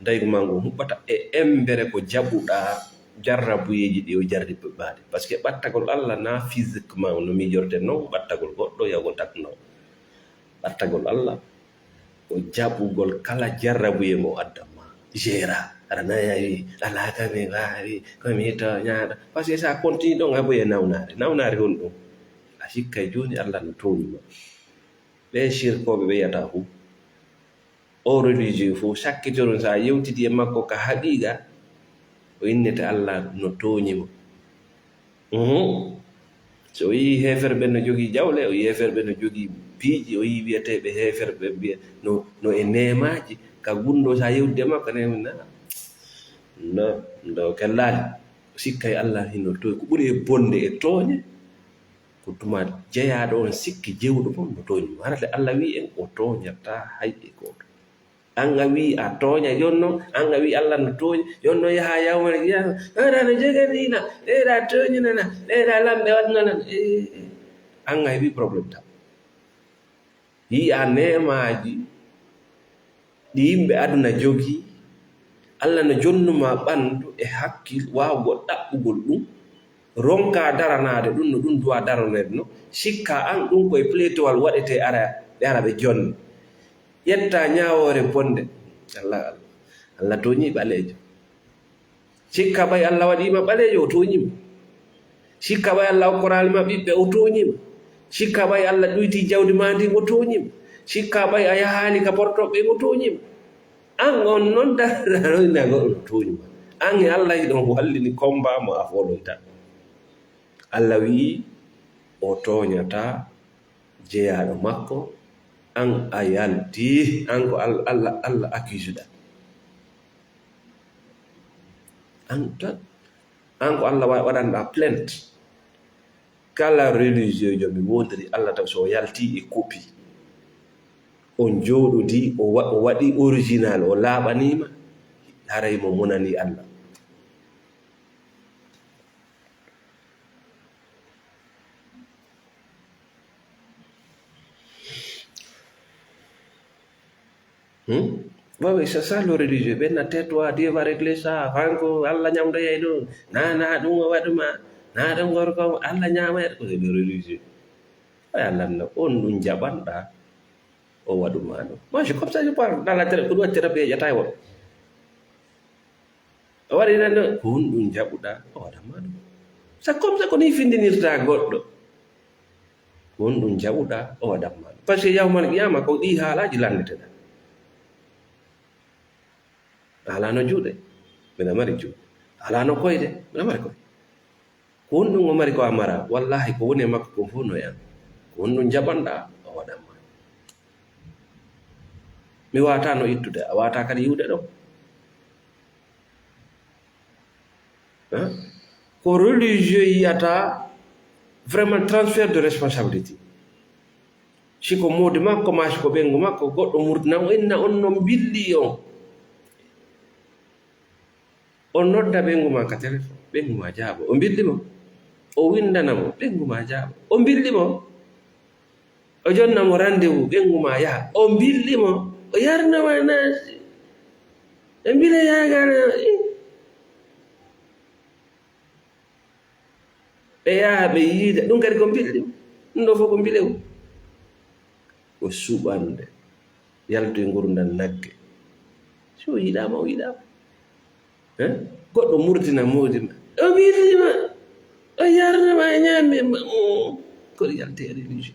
daygu maa ngu huɓɓata, e embere ko jaɓuɗaa jarrabuyeeji ɗi o jarribi baɗe. Parce que ɓattagol Allah na physiquement no miijorte non, ɓattagol goɗɗo yago tak non. Ɓattagol Allah ko jaɓugol kala jarrabuye mo addan ma. Géré, aɗa nana wi, "Alaa, ka mi waawi, ko mi tooñaaɗo." Parce que so a continue ɗon, a ɓoye nawnaare. Nawnaare honɗum? A sikkay jooni Allah no tooñi ma. Ɓe sirkooɓe ɓe yiyata fuu, o religieux fuu, sakkitoron, so a yewtidi e makko ka haqiiqa, o innete Allah no tooñi mo. Mhm. So o yii heeferɓe no jogii jawle, o yii heeferɓe no jogii piiji, o yii wiyeteeɓe heeferɓe mbiya no, no e neemaaji, ka gunndoo, so a yewtidi e makko, a neema, na, no, no kellaali. O sikkay Allah hino tooñi. Ko ɓuri e bonde e tooñe, ko tuma jeyaaɗo on sikki jewɗo mum no tooñi mo. Hara le Allah wi'i en o tooñataa hay e gooto. An a wi'i a tooña, jonno an a wi'i Allah no tooñi, jonno yaha yawmal qiyama, "Aɗa no joganii na, ɓeyɗa tooñinana, ɓeyɗa lamɓe waɗnana." Eh, eh. An a heɓi problème tan. Yi'a neemaaji ɗi yimɓe aduna jogii, Allah no jonnu ma ɓandu e hakkil waawugol ɗaɓɓugol ɗum, ronka daranaade ɗum no ɗum duwa daranoyde no, sikka an ɗum koye pleetowal waɗetee ara, ɓe ara ɓe jonne. Ƴetta ñaawoore bonde. Allah, Allah, Allah tooñii ɓaleejo. Sikka ɓay Allah waɗii ma ɓaleejo, o tooñii ma. Sikka ɓay Allah okkoraali ma ɓiɓɓe, o tooñii ma. Sikka ɓay Allah ɗuytii jawdi ma ndin, o tooñii ma. Sikka ɓay a yahaali ka portoɓe ɓen, o tooñii ma. An on non daranoyna goɗɗo, o tooñii ma. An e Allah hiɗon wallini komba mo a foloyta. Allah wi'i o tooñataa jeyaaɗo makko, an a yalti, an ko Al-, Allah, Allah accuse ɗa. An tan, an ko Allah wa-, waɗanɗa plainte. Kala religieux jo mi wondiri Allah taw so o yalti e copie, on jooɗodi, o wa-, o waɗi original, o laaɓaniima, haray mo monani Allah. Hmm? Bon, mais c'est ça le religieux. Ben, na tais-toi, Dieu va régler ça. Hanko, Allah ñamdoyay ɗum. Na, na, ɗum o waɗuma. Na, ɗum gorko, Allah ñaamay. Ko c'est le religieux. Ay, Allah, no, on ɗum jaɓanɗa. O waɗuma ɗum. Moi, je, comme ça, je parle dans la thérapie, ko ɗum waɗi thérapie, ƴetta e woɗɓe. O waɗi nan ɗo, ko honɗum jaɓuɗa? O waɗanma ɗum. C'est comme ça ko ni findinirta goɗɗo. Ko honɗum jaɓuɗa? O waɗanma ɗum. Parce que yawmal qiyama ko ɗi haalaaji lanneteɗa. A alano juuɗe, mbiɗa mari juuɗe. A alano koyɗe, mbiɗa mari koyɗe. Ko honɗum o mari ko a mara? Wallahi, ko woni e makko kon fof no e an. Ko honɗum jaɓanɗa? O waɗanma. Mi wata no ittude, a wata kadi yiwde ɗo. Hein? Ko religieux yiyata vraiment transfert de responsabilité. Si ko moodi makko, ma si ko ɓeyngu makko, goɗɗo murtina o, inna on no mbilli on. O nodda ɓeyngu ma ka téléphone, ɓeyngu ma jaabo. O mbilli mo. O windana mo, ɓeyngu ma jaabo. O mbilli mo. O jonna mo rendez-vous, ɓeyngu ma yaha. O mbilli mo. O yarna ma naasi. Ɓe mbila yaagana. Ɓe yaha ɓe yiida. Ɗum kadi ko mbilli mo. Ɗum ɗo fof ko mbilewu. Ko suɓande. Yaltu e ngurndan nagge. Si o yiɗaama, o yiɗaama. Hein? Goɗɗo murtina moodi ma. O mbilli ma. O yarna ma, o ñaami ma. Mm. Koɗo yalti e religion.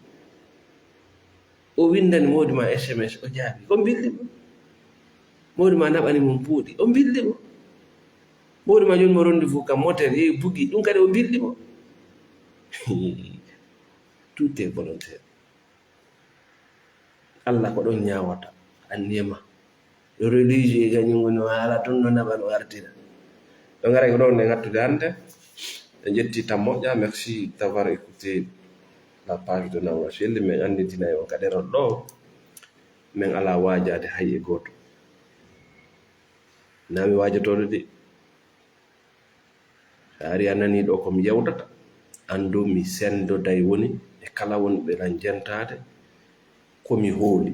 O windani moodi ma S M S, o jaabi. Ko mbilli mo. Moodi ma naɓani mo mbuuɗi. O mbilli mo. Moodi ma joni mo rendez-vous ka motel, yehi bugi. Ɗum kadi o mbilli mo. Tout est volontaire. Allah ko ɗon ñaawata, anniya ma. Religieux e gañum woni o haala tun, no naɓa, no artira. Ɗo ngara ko ɗon nde ngattude hannde. En njetti tan moƴƴa. Merci d'avoir écouté la page de Nawra Shelly. Min annditina e on ka ɗerol ɗo. Min alaa waajaade hay e gooto. Naa mi waajotooɗo de. So a ari a nanii ɗo ko mi yewtata, anndu mi senndoday woni e kala wonɓe lan jentaade ko mi hooli.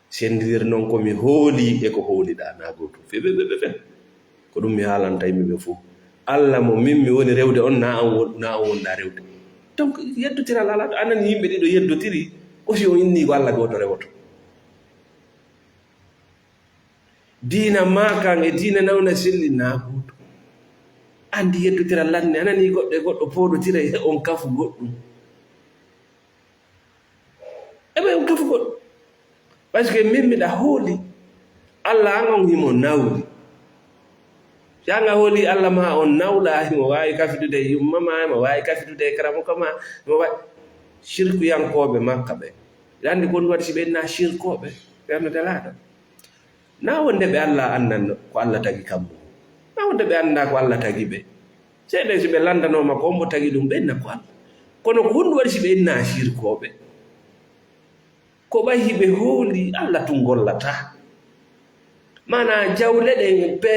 Senndidir non ko mi hooli e ko hooliɗaa, naa gootum. Fe, fe, fe, fe, fe. Ko ɗum mi haalanta yimɓe ɓe fof. Alla mo min mi woni rewde on, naa an won-, naa on wonɗaa rewde. Donc, yeddotiral alaa ɗo. A nanii yimɓe ɗiɗo yeddotiri, aussi on innii ko Alla gooto rewoto. Diina maa kan e diina nawna selli naa gooto. Anndi yeddotiral lanne, a nanii goɗɗo e goɗɗo pooɗotira e on kafu goɗɗum. Eɓe on kafu goɗɗum. Parce que min miɗa hooli, Alla an on himo nawli. Si an a hooli Alla maa on nawla, himo waawi kafidude e yumma maa, himo waawi kafidude e karamuka maa, himo waawi. Sirkuyankooɓe Makka ɓe. Ɗa anndi ko ɗum waɗi si ɓe innaa sirkooɓe, Ceerno Nelaaɗo? Naa wonde ɓe Alla anndan ko Alla tagi kammu. Naa wonde ɓe anndaa ko Alla tagi ɓe. Seeɗa si ɓe lanndanooma ko hombo tagi ɗum, ɓe inna ko Alla. Kono ko honɗum waɗi si ɓe innaa sirkooɓe? Ko ɓay hiɓe hooli Alla tun gollataa. Maanaa jawle ɗen, ɓe,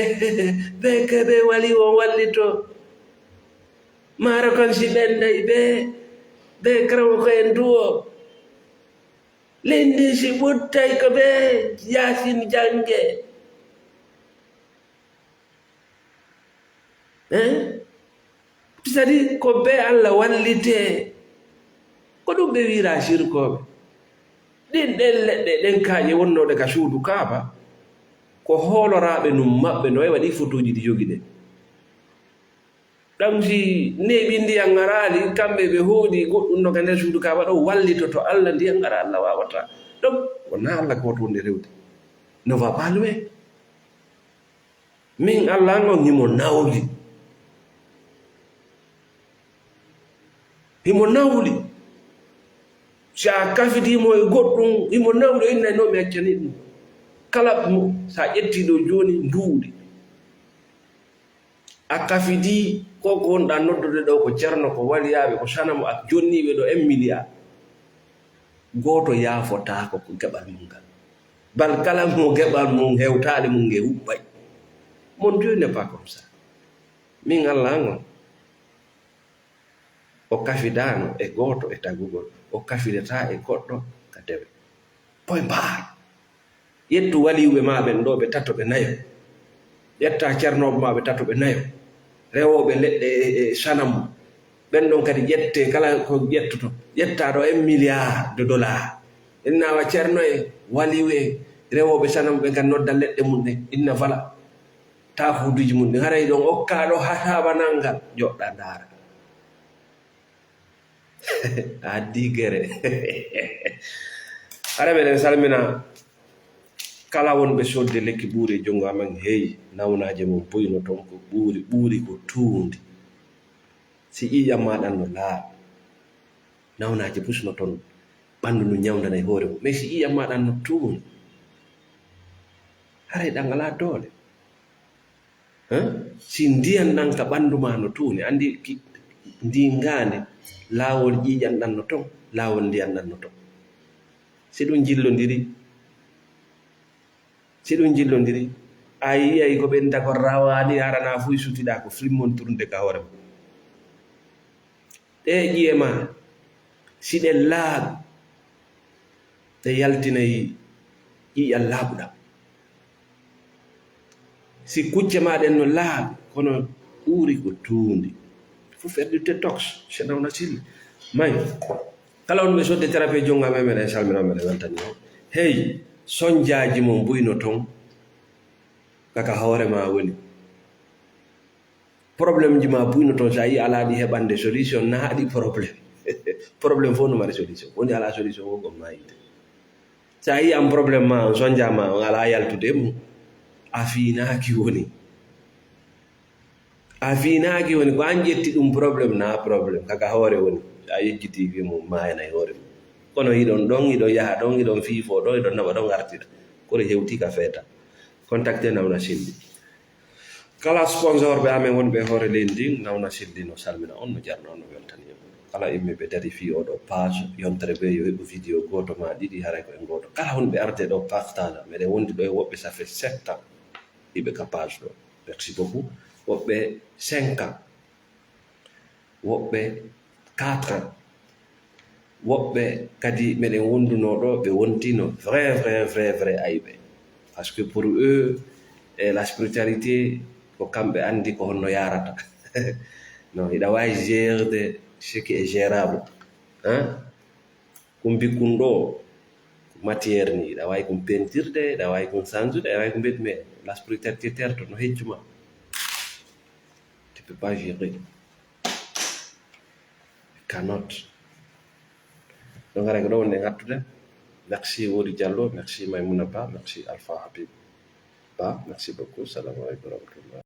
ɓe, ɓe wali o wallito. Maaro kon si ɓenday, ɓe, ɓe karawo ko en duwo. Leydi si ɓuttay ko ɓe Yaasin jannge. Hein? C'est-à-dire ko ɓe Alla wallitee. Ko ɗum ɓe wiira sirkooɓe. Ɗin ɗen leɗɗe, ɗen kaaƴe wonnooɗe ka suudu Kaaba, ko hooloraaɓe num maɓɓe no e waɗi fotoji ɗi jogi ɗen. Ɗam si neeɓi ndiyan ŋaraali, kamɓe ɓe hoodi goɗɗum no ka nder suudu Kaaba ɗo wallitoto Alla, ndiyan ŋara Alla waawataa. Donc, wonaa Alla gooto wonde rewde. Ne va pas loin. Min Alla an on himo nawli. Himo nawli. Si a kafidii mo e goɗɗum, himo nawli, o innay no mi accani ɗum. Kala mo, si a ƴettii ɗo jooni, nduuɗi. A kafidii ko ko wonɗaa noddude ɗo ko ceerno, ko waliyaaɓe, ko sanamu, a jonniiɓe ɗo en miliyaa. Gooto yaafotaako ko geɓal mum ngal. Bal kala mo geɓal mum hewtaali mum nge huɓɓay. Mon Dieu n'est pas comme ça. Min Alla an on, o kafidaano e gooto e tagugol, o kafidataa e goɗɗo ka dewe. Point barre. Ƴettu waliiɓe maa ɓen ɗo ɓe tato ɓe nayo. Ƴetta ceernooɓe maa ɓe tato ɓe nayo. Rewooɓe leɗɗe e, e sanamu. Ɓen ɗon kadi ƴettee kala ko ƴettoto. Ƴettaa ɗo un milliard de dollars. Inna wa ceerno en, waliiwu en, rewooɓe sanamu ɓen kadi nodda leɗɗe mum ɗen. Inna voilà. Taafuuduuji mum ɗin. Haray ɗon okkaa ɗo hasaabanal ngal. Joɗɗa ndaara. A addi gere. Hara meɗen salmina kala wonɓe sodde lekki buuri e junngo amen. Hey, nawnaaje mum buyno ton ko ɓuuri, ɓuuri ko tuundi. Si ƴiiƴam maa ɗan no laaɓi, nawnaaje pusno ton, ɓanndu ndu ñawndanay hoore mum. Mais si ƴiiƴam maa ɗan no tuundi, haray ɗan alaa doole. Hein? Si ndiyan ɗan ka ɓanndu maa no tuuni, anndi ki-, ndin ngaandi, laawol ƴiiƴan ɗan no ton, laawol ndiyan ɗan no ton. Si ɗum jillondiri, si ɗum jillondiri, a yi'ay ko ɓen tagol rawaani, haranaa fuy sutiɗaa ko flimmontirde ka hoore mum. Ɗee ƴi'e maa, si ɗe laaɓi, ɗe yaltinay ƴiiƴan laaɓuɗan. Si kucce maa ɗen no laaɓi, kono ɓuuri ko tuundi. Faut faire du détox, c'est non facile. May, kala on ɓe sodde thérapie junngo amen, meɗen salmina, meɗen weltani on. Hey, sonjaaji mon buyno ton, kaka hoore maa woni. Problème ji maa buyno ton, so a yii alaa ɗi heɓande solution, na haɗi problème. Problème fof no mari solution. Woni alaa solution fof ko maayde. So a yii an problème maa on, sonjaa maa on alaa yaltude e mum, a fiinaaki woni. A fiinaaki woni, ko an ƴetti ɗum problème, na problème, kaka hoore woni. So a yejjitii fii mum, maayanay hoore mum. Kono hiɗon ɗon, hiɗon yaha ɗon, hiɗon fiifoo ɗon, hiɗon naɓa ɗon, ngartira. Kono hewtii ka feeta. Contactez Nawna Syldi. Kala sponsor ɓe amen wonɓe e hoore leydi ndin, Nawna Syldi no salmina on, no jarna on, no weltani on. Kala immiiɓe dari fii oo ɗoo page, yontere bee yo heɓu vidéo gooto maa ɗiɗi, haray ko en gooto. Kala honɓe arde ɗoo, partage, meɗen wondi ɗoo e woɓɓe, ça fait sept ans. Hiɓe ka page ɗo. Merci beaucoup. Woɓɓe cinq ans. Woɓɓe quatre ans. Woɓɓe kadi meɗen wonduno ɗo, ɓe wontino vrai, vrai, vrai, vrai ayɓe. Parce que pour eux, eh, la spiritualité, ko kamɓe andi ko honno yarata. Non, hiɗa wawi gérer ce qui est gérable. Hein? Ko mbikkun ɗo, ko matière ni, hiɗa wawi kon pentirde, hiɗa wawi kon sanjude, hiɗa wawi kon mbeɗ, mais la spiritualité terto no heccuma. Tu peux pas gérer. You cannot. Donc, ara ko ɗo wonde ngattude. Merci Wodi Diallo, merci Maimouna Ba, merci Alpha Habib Ba, merci beaucoup. Salam alaikum wa rahmatullah.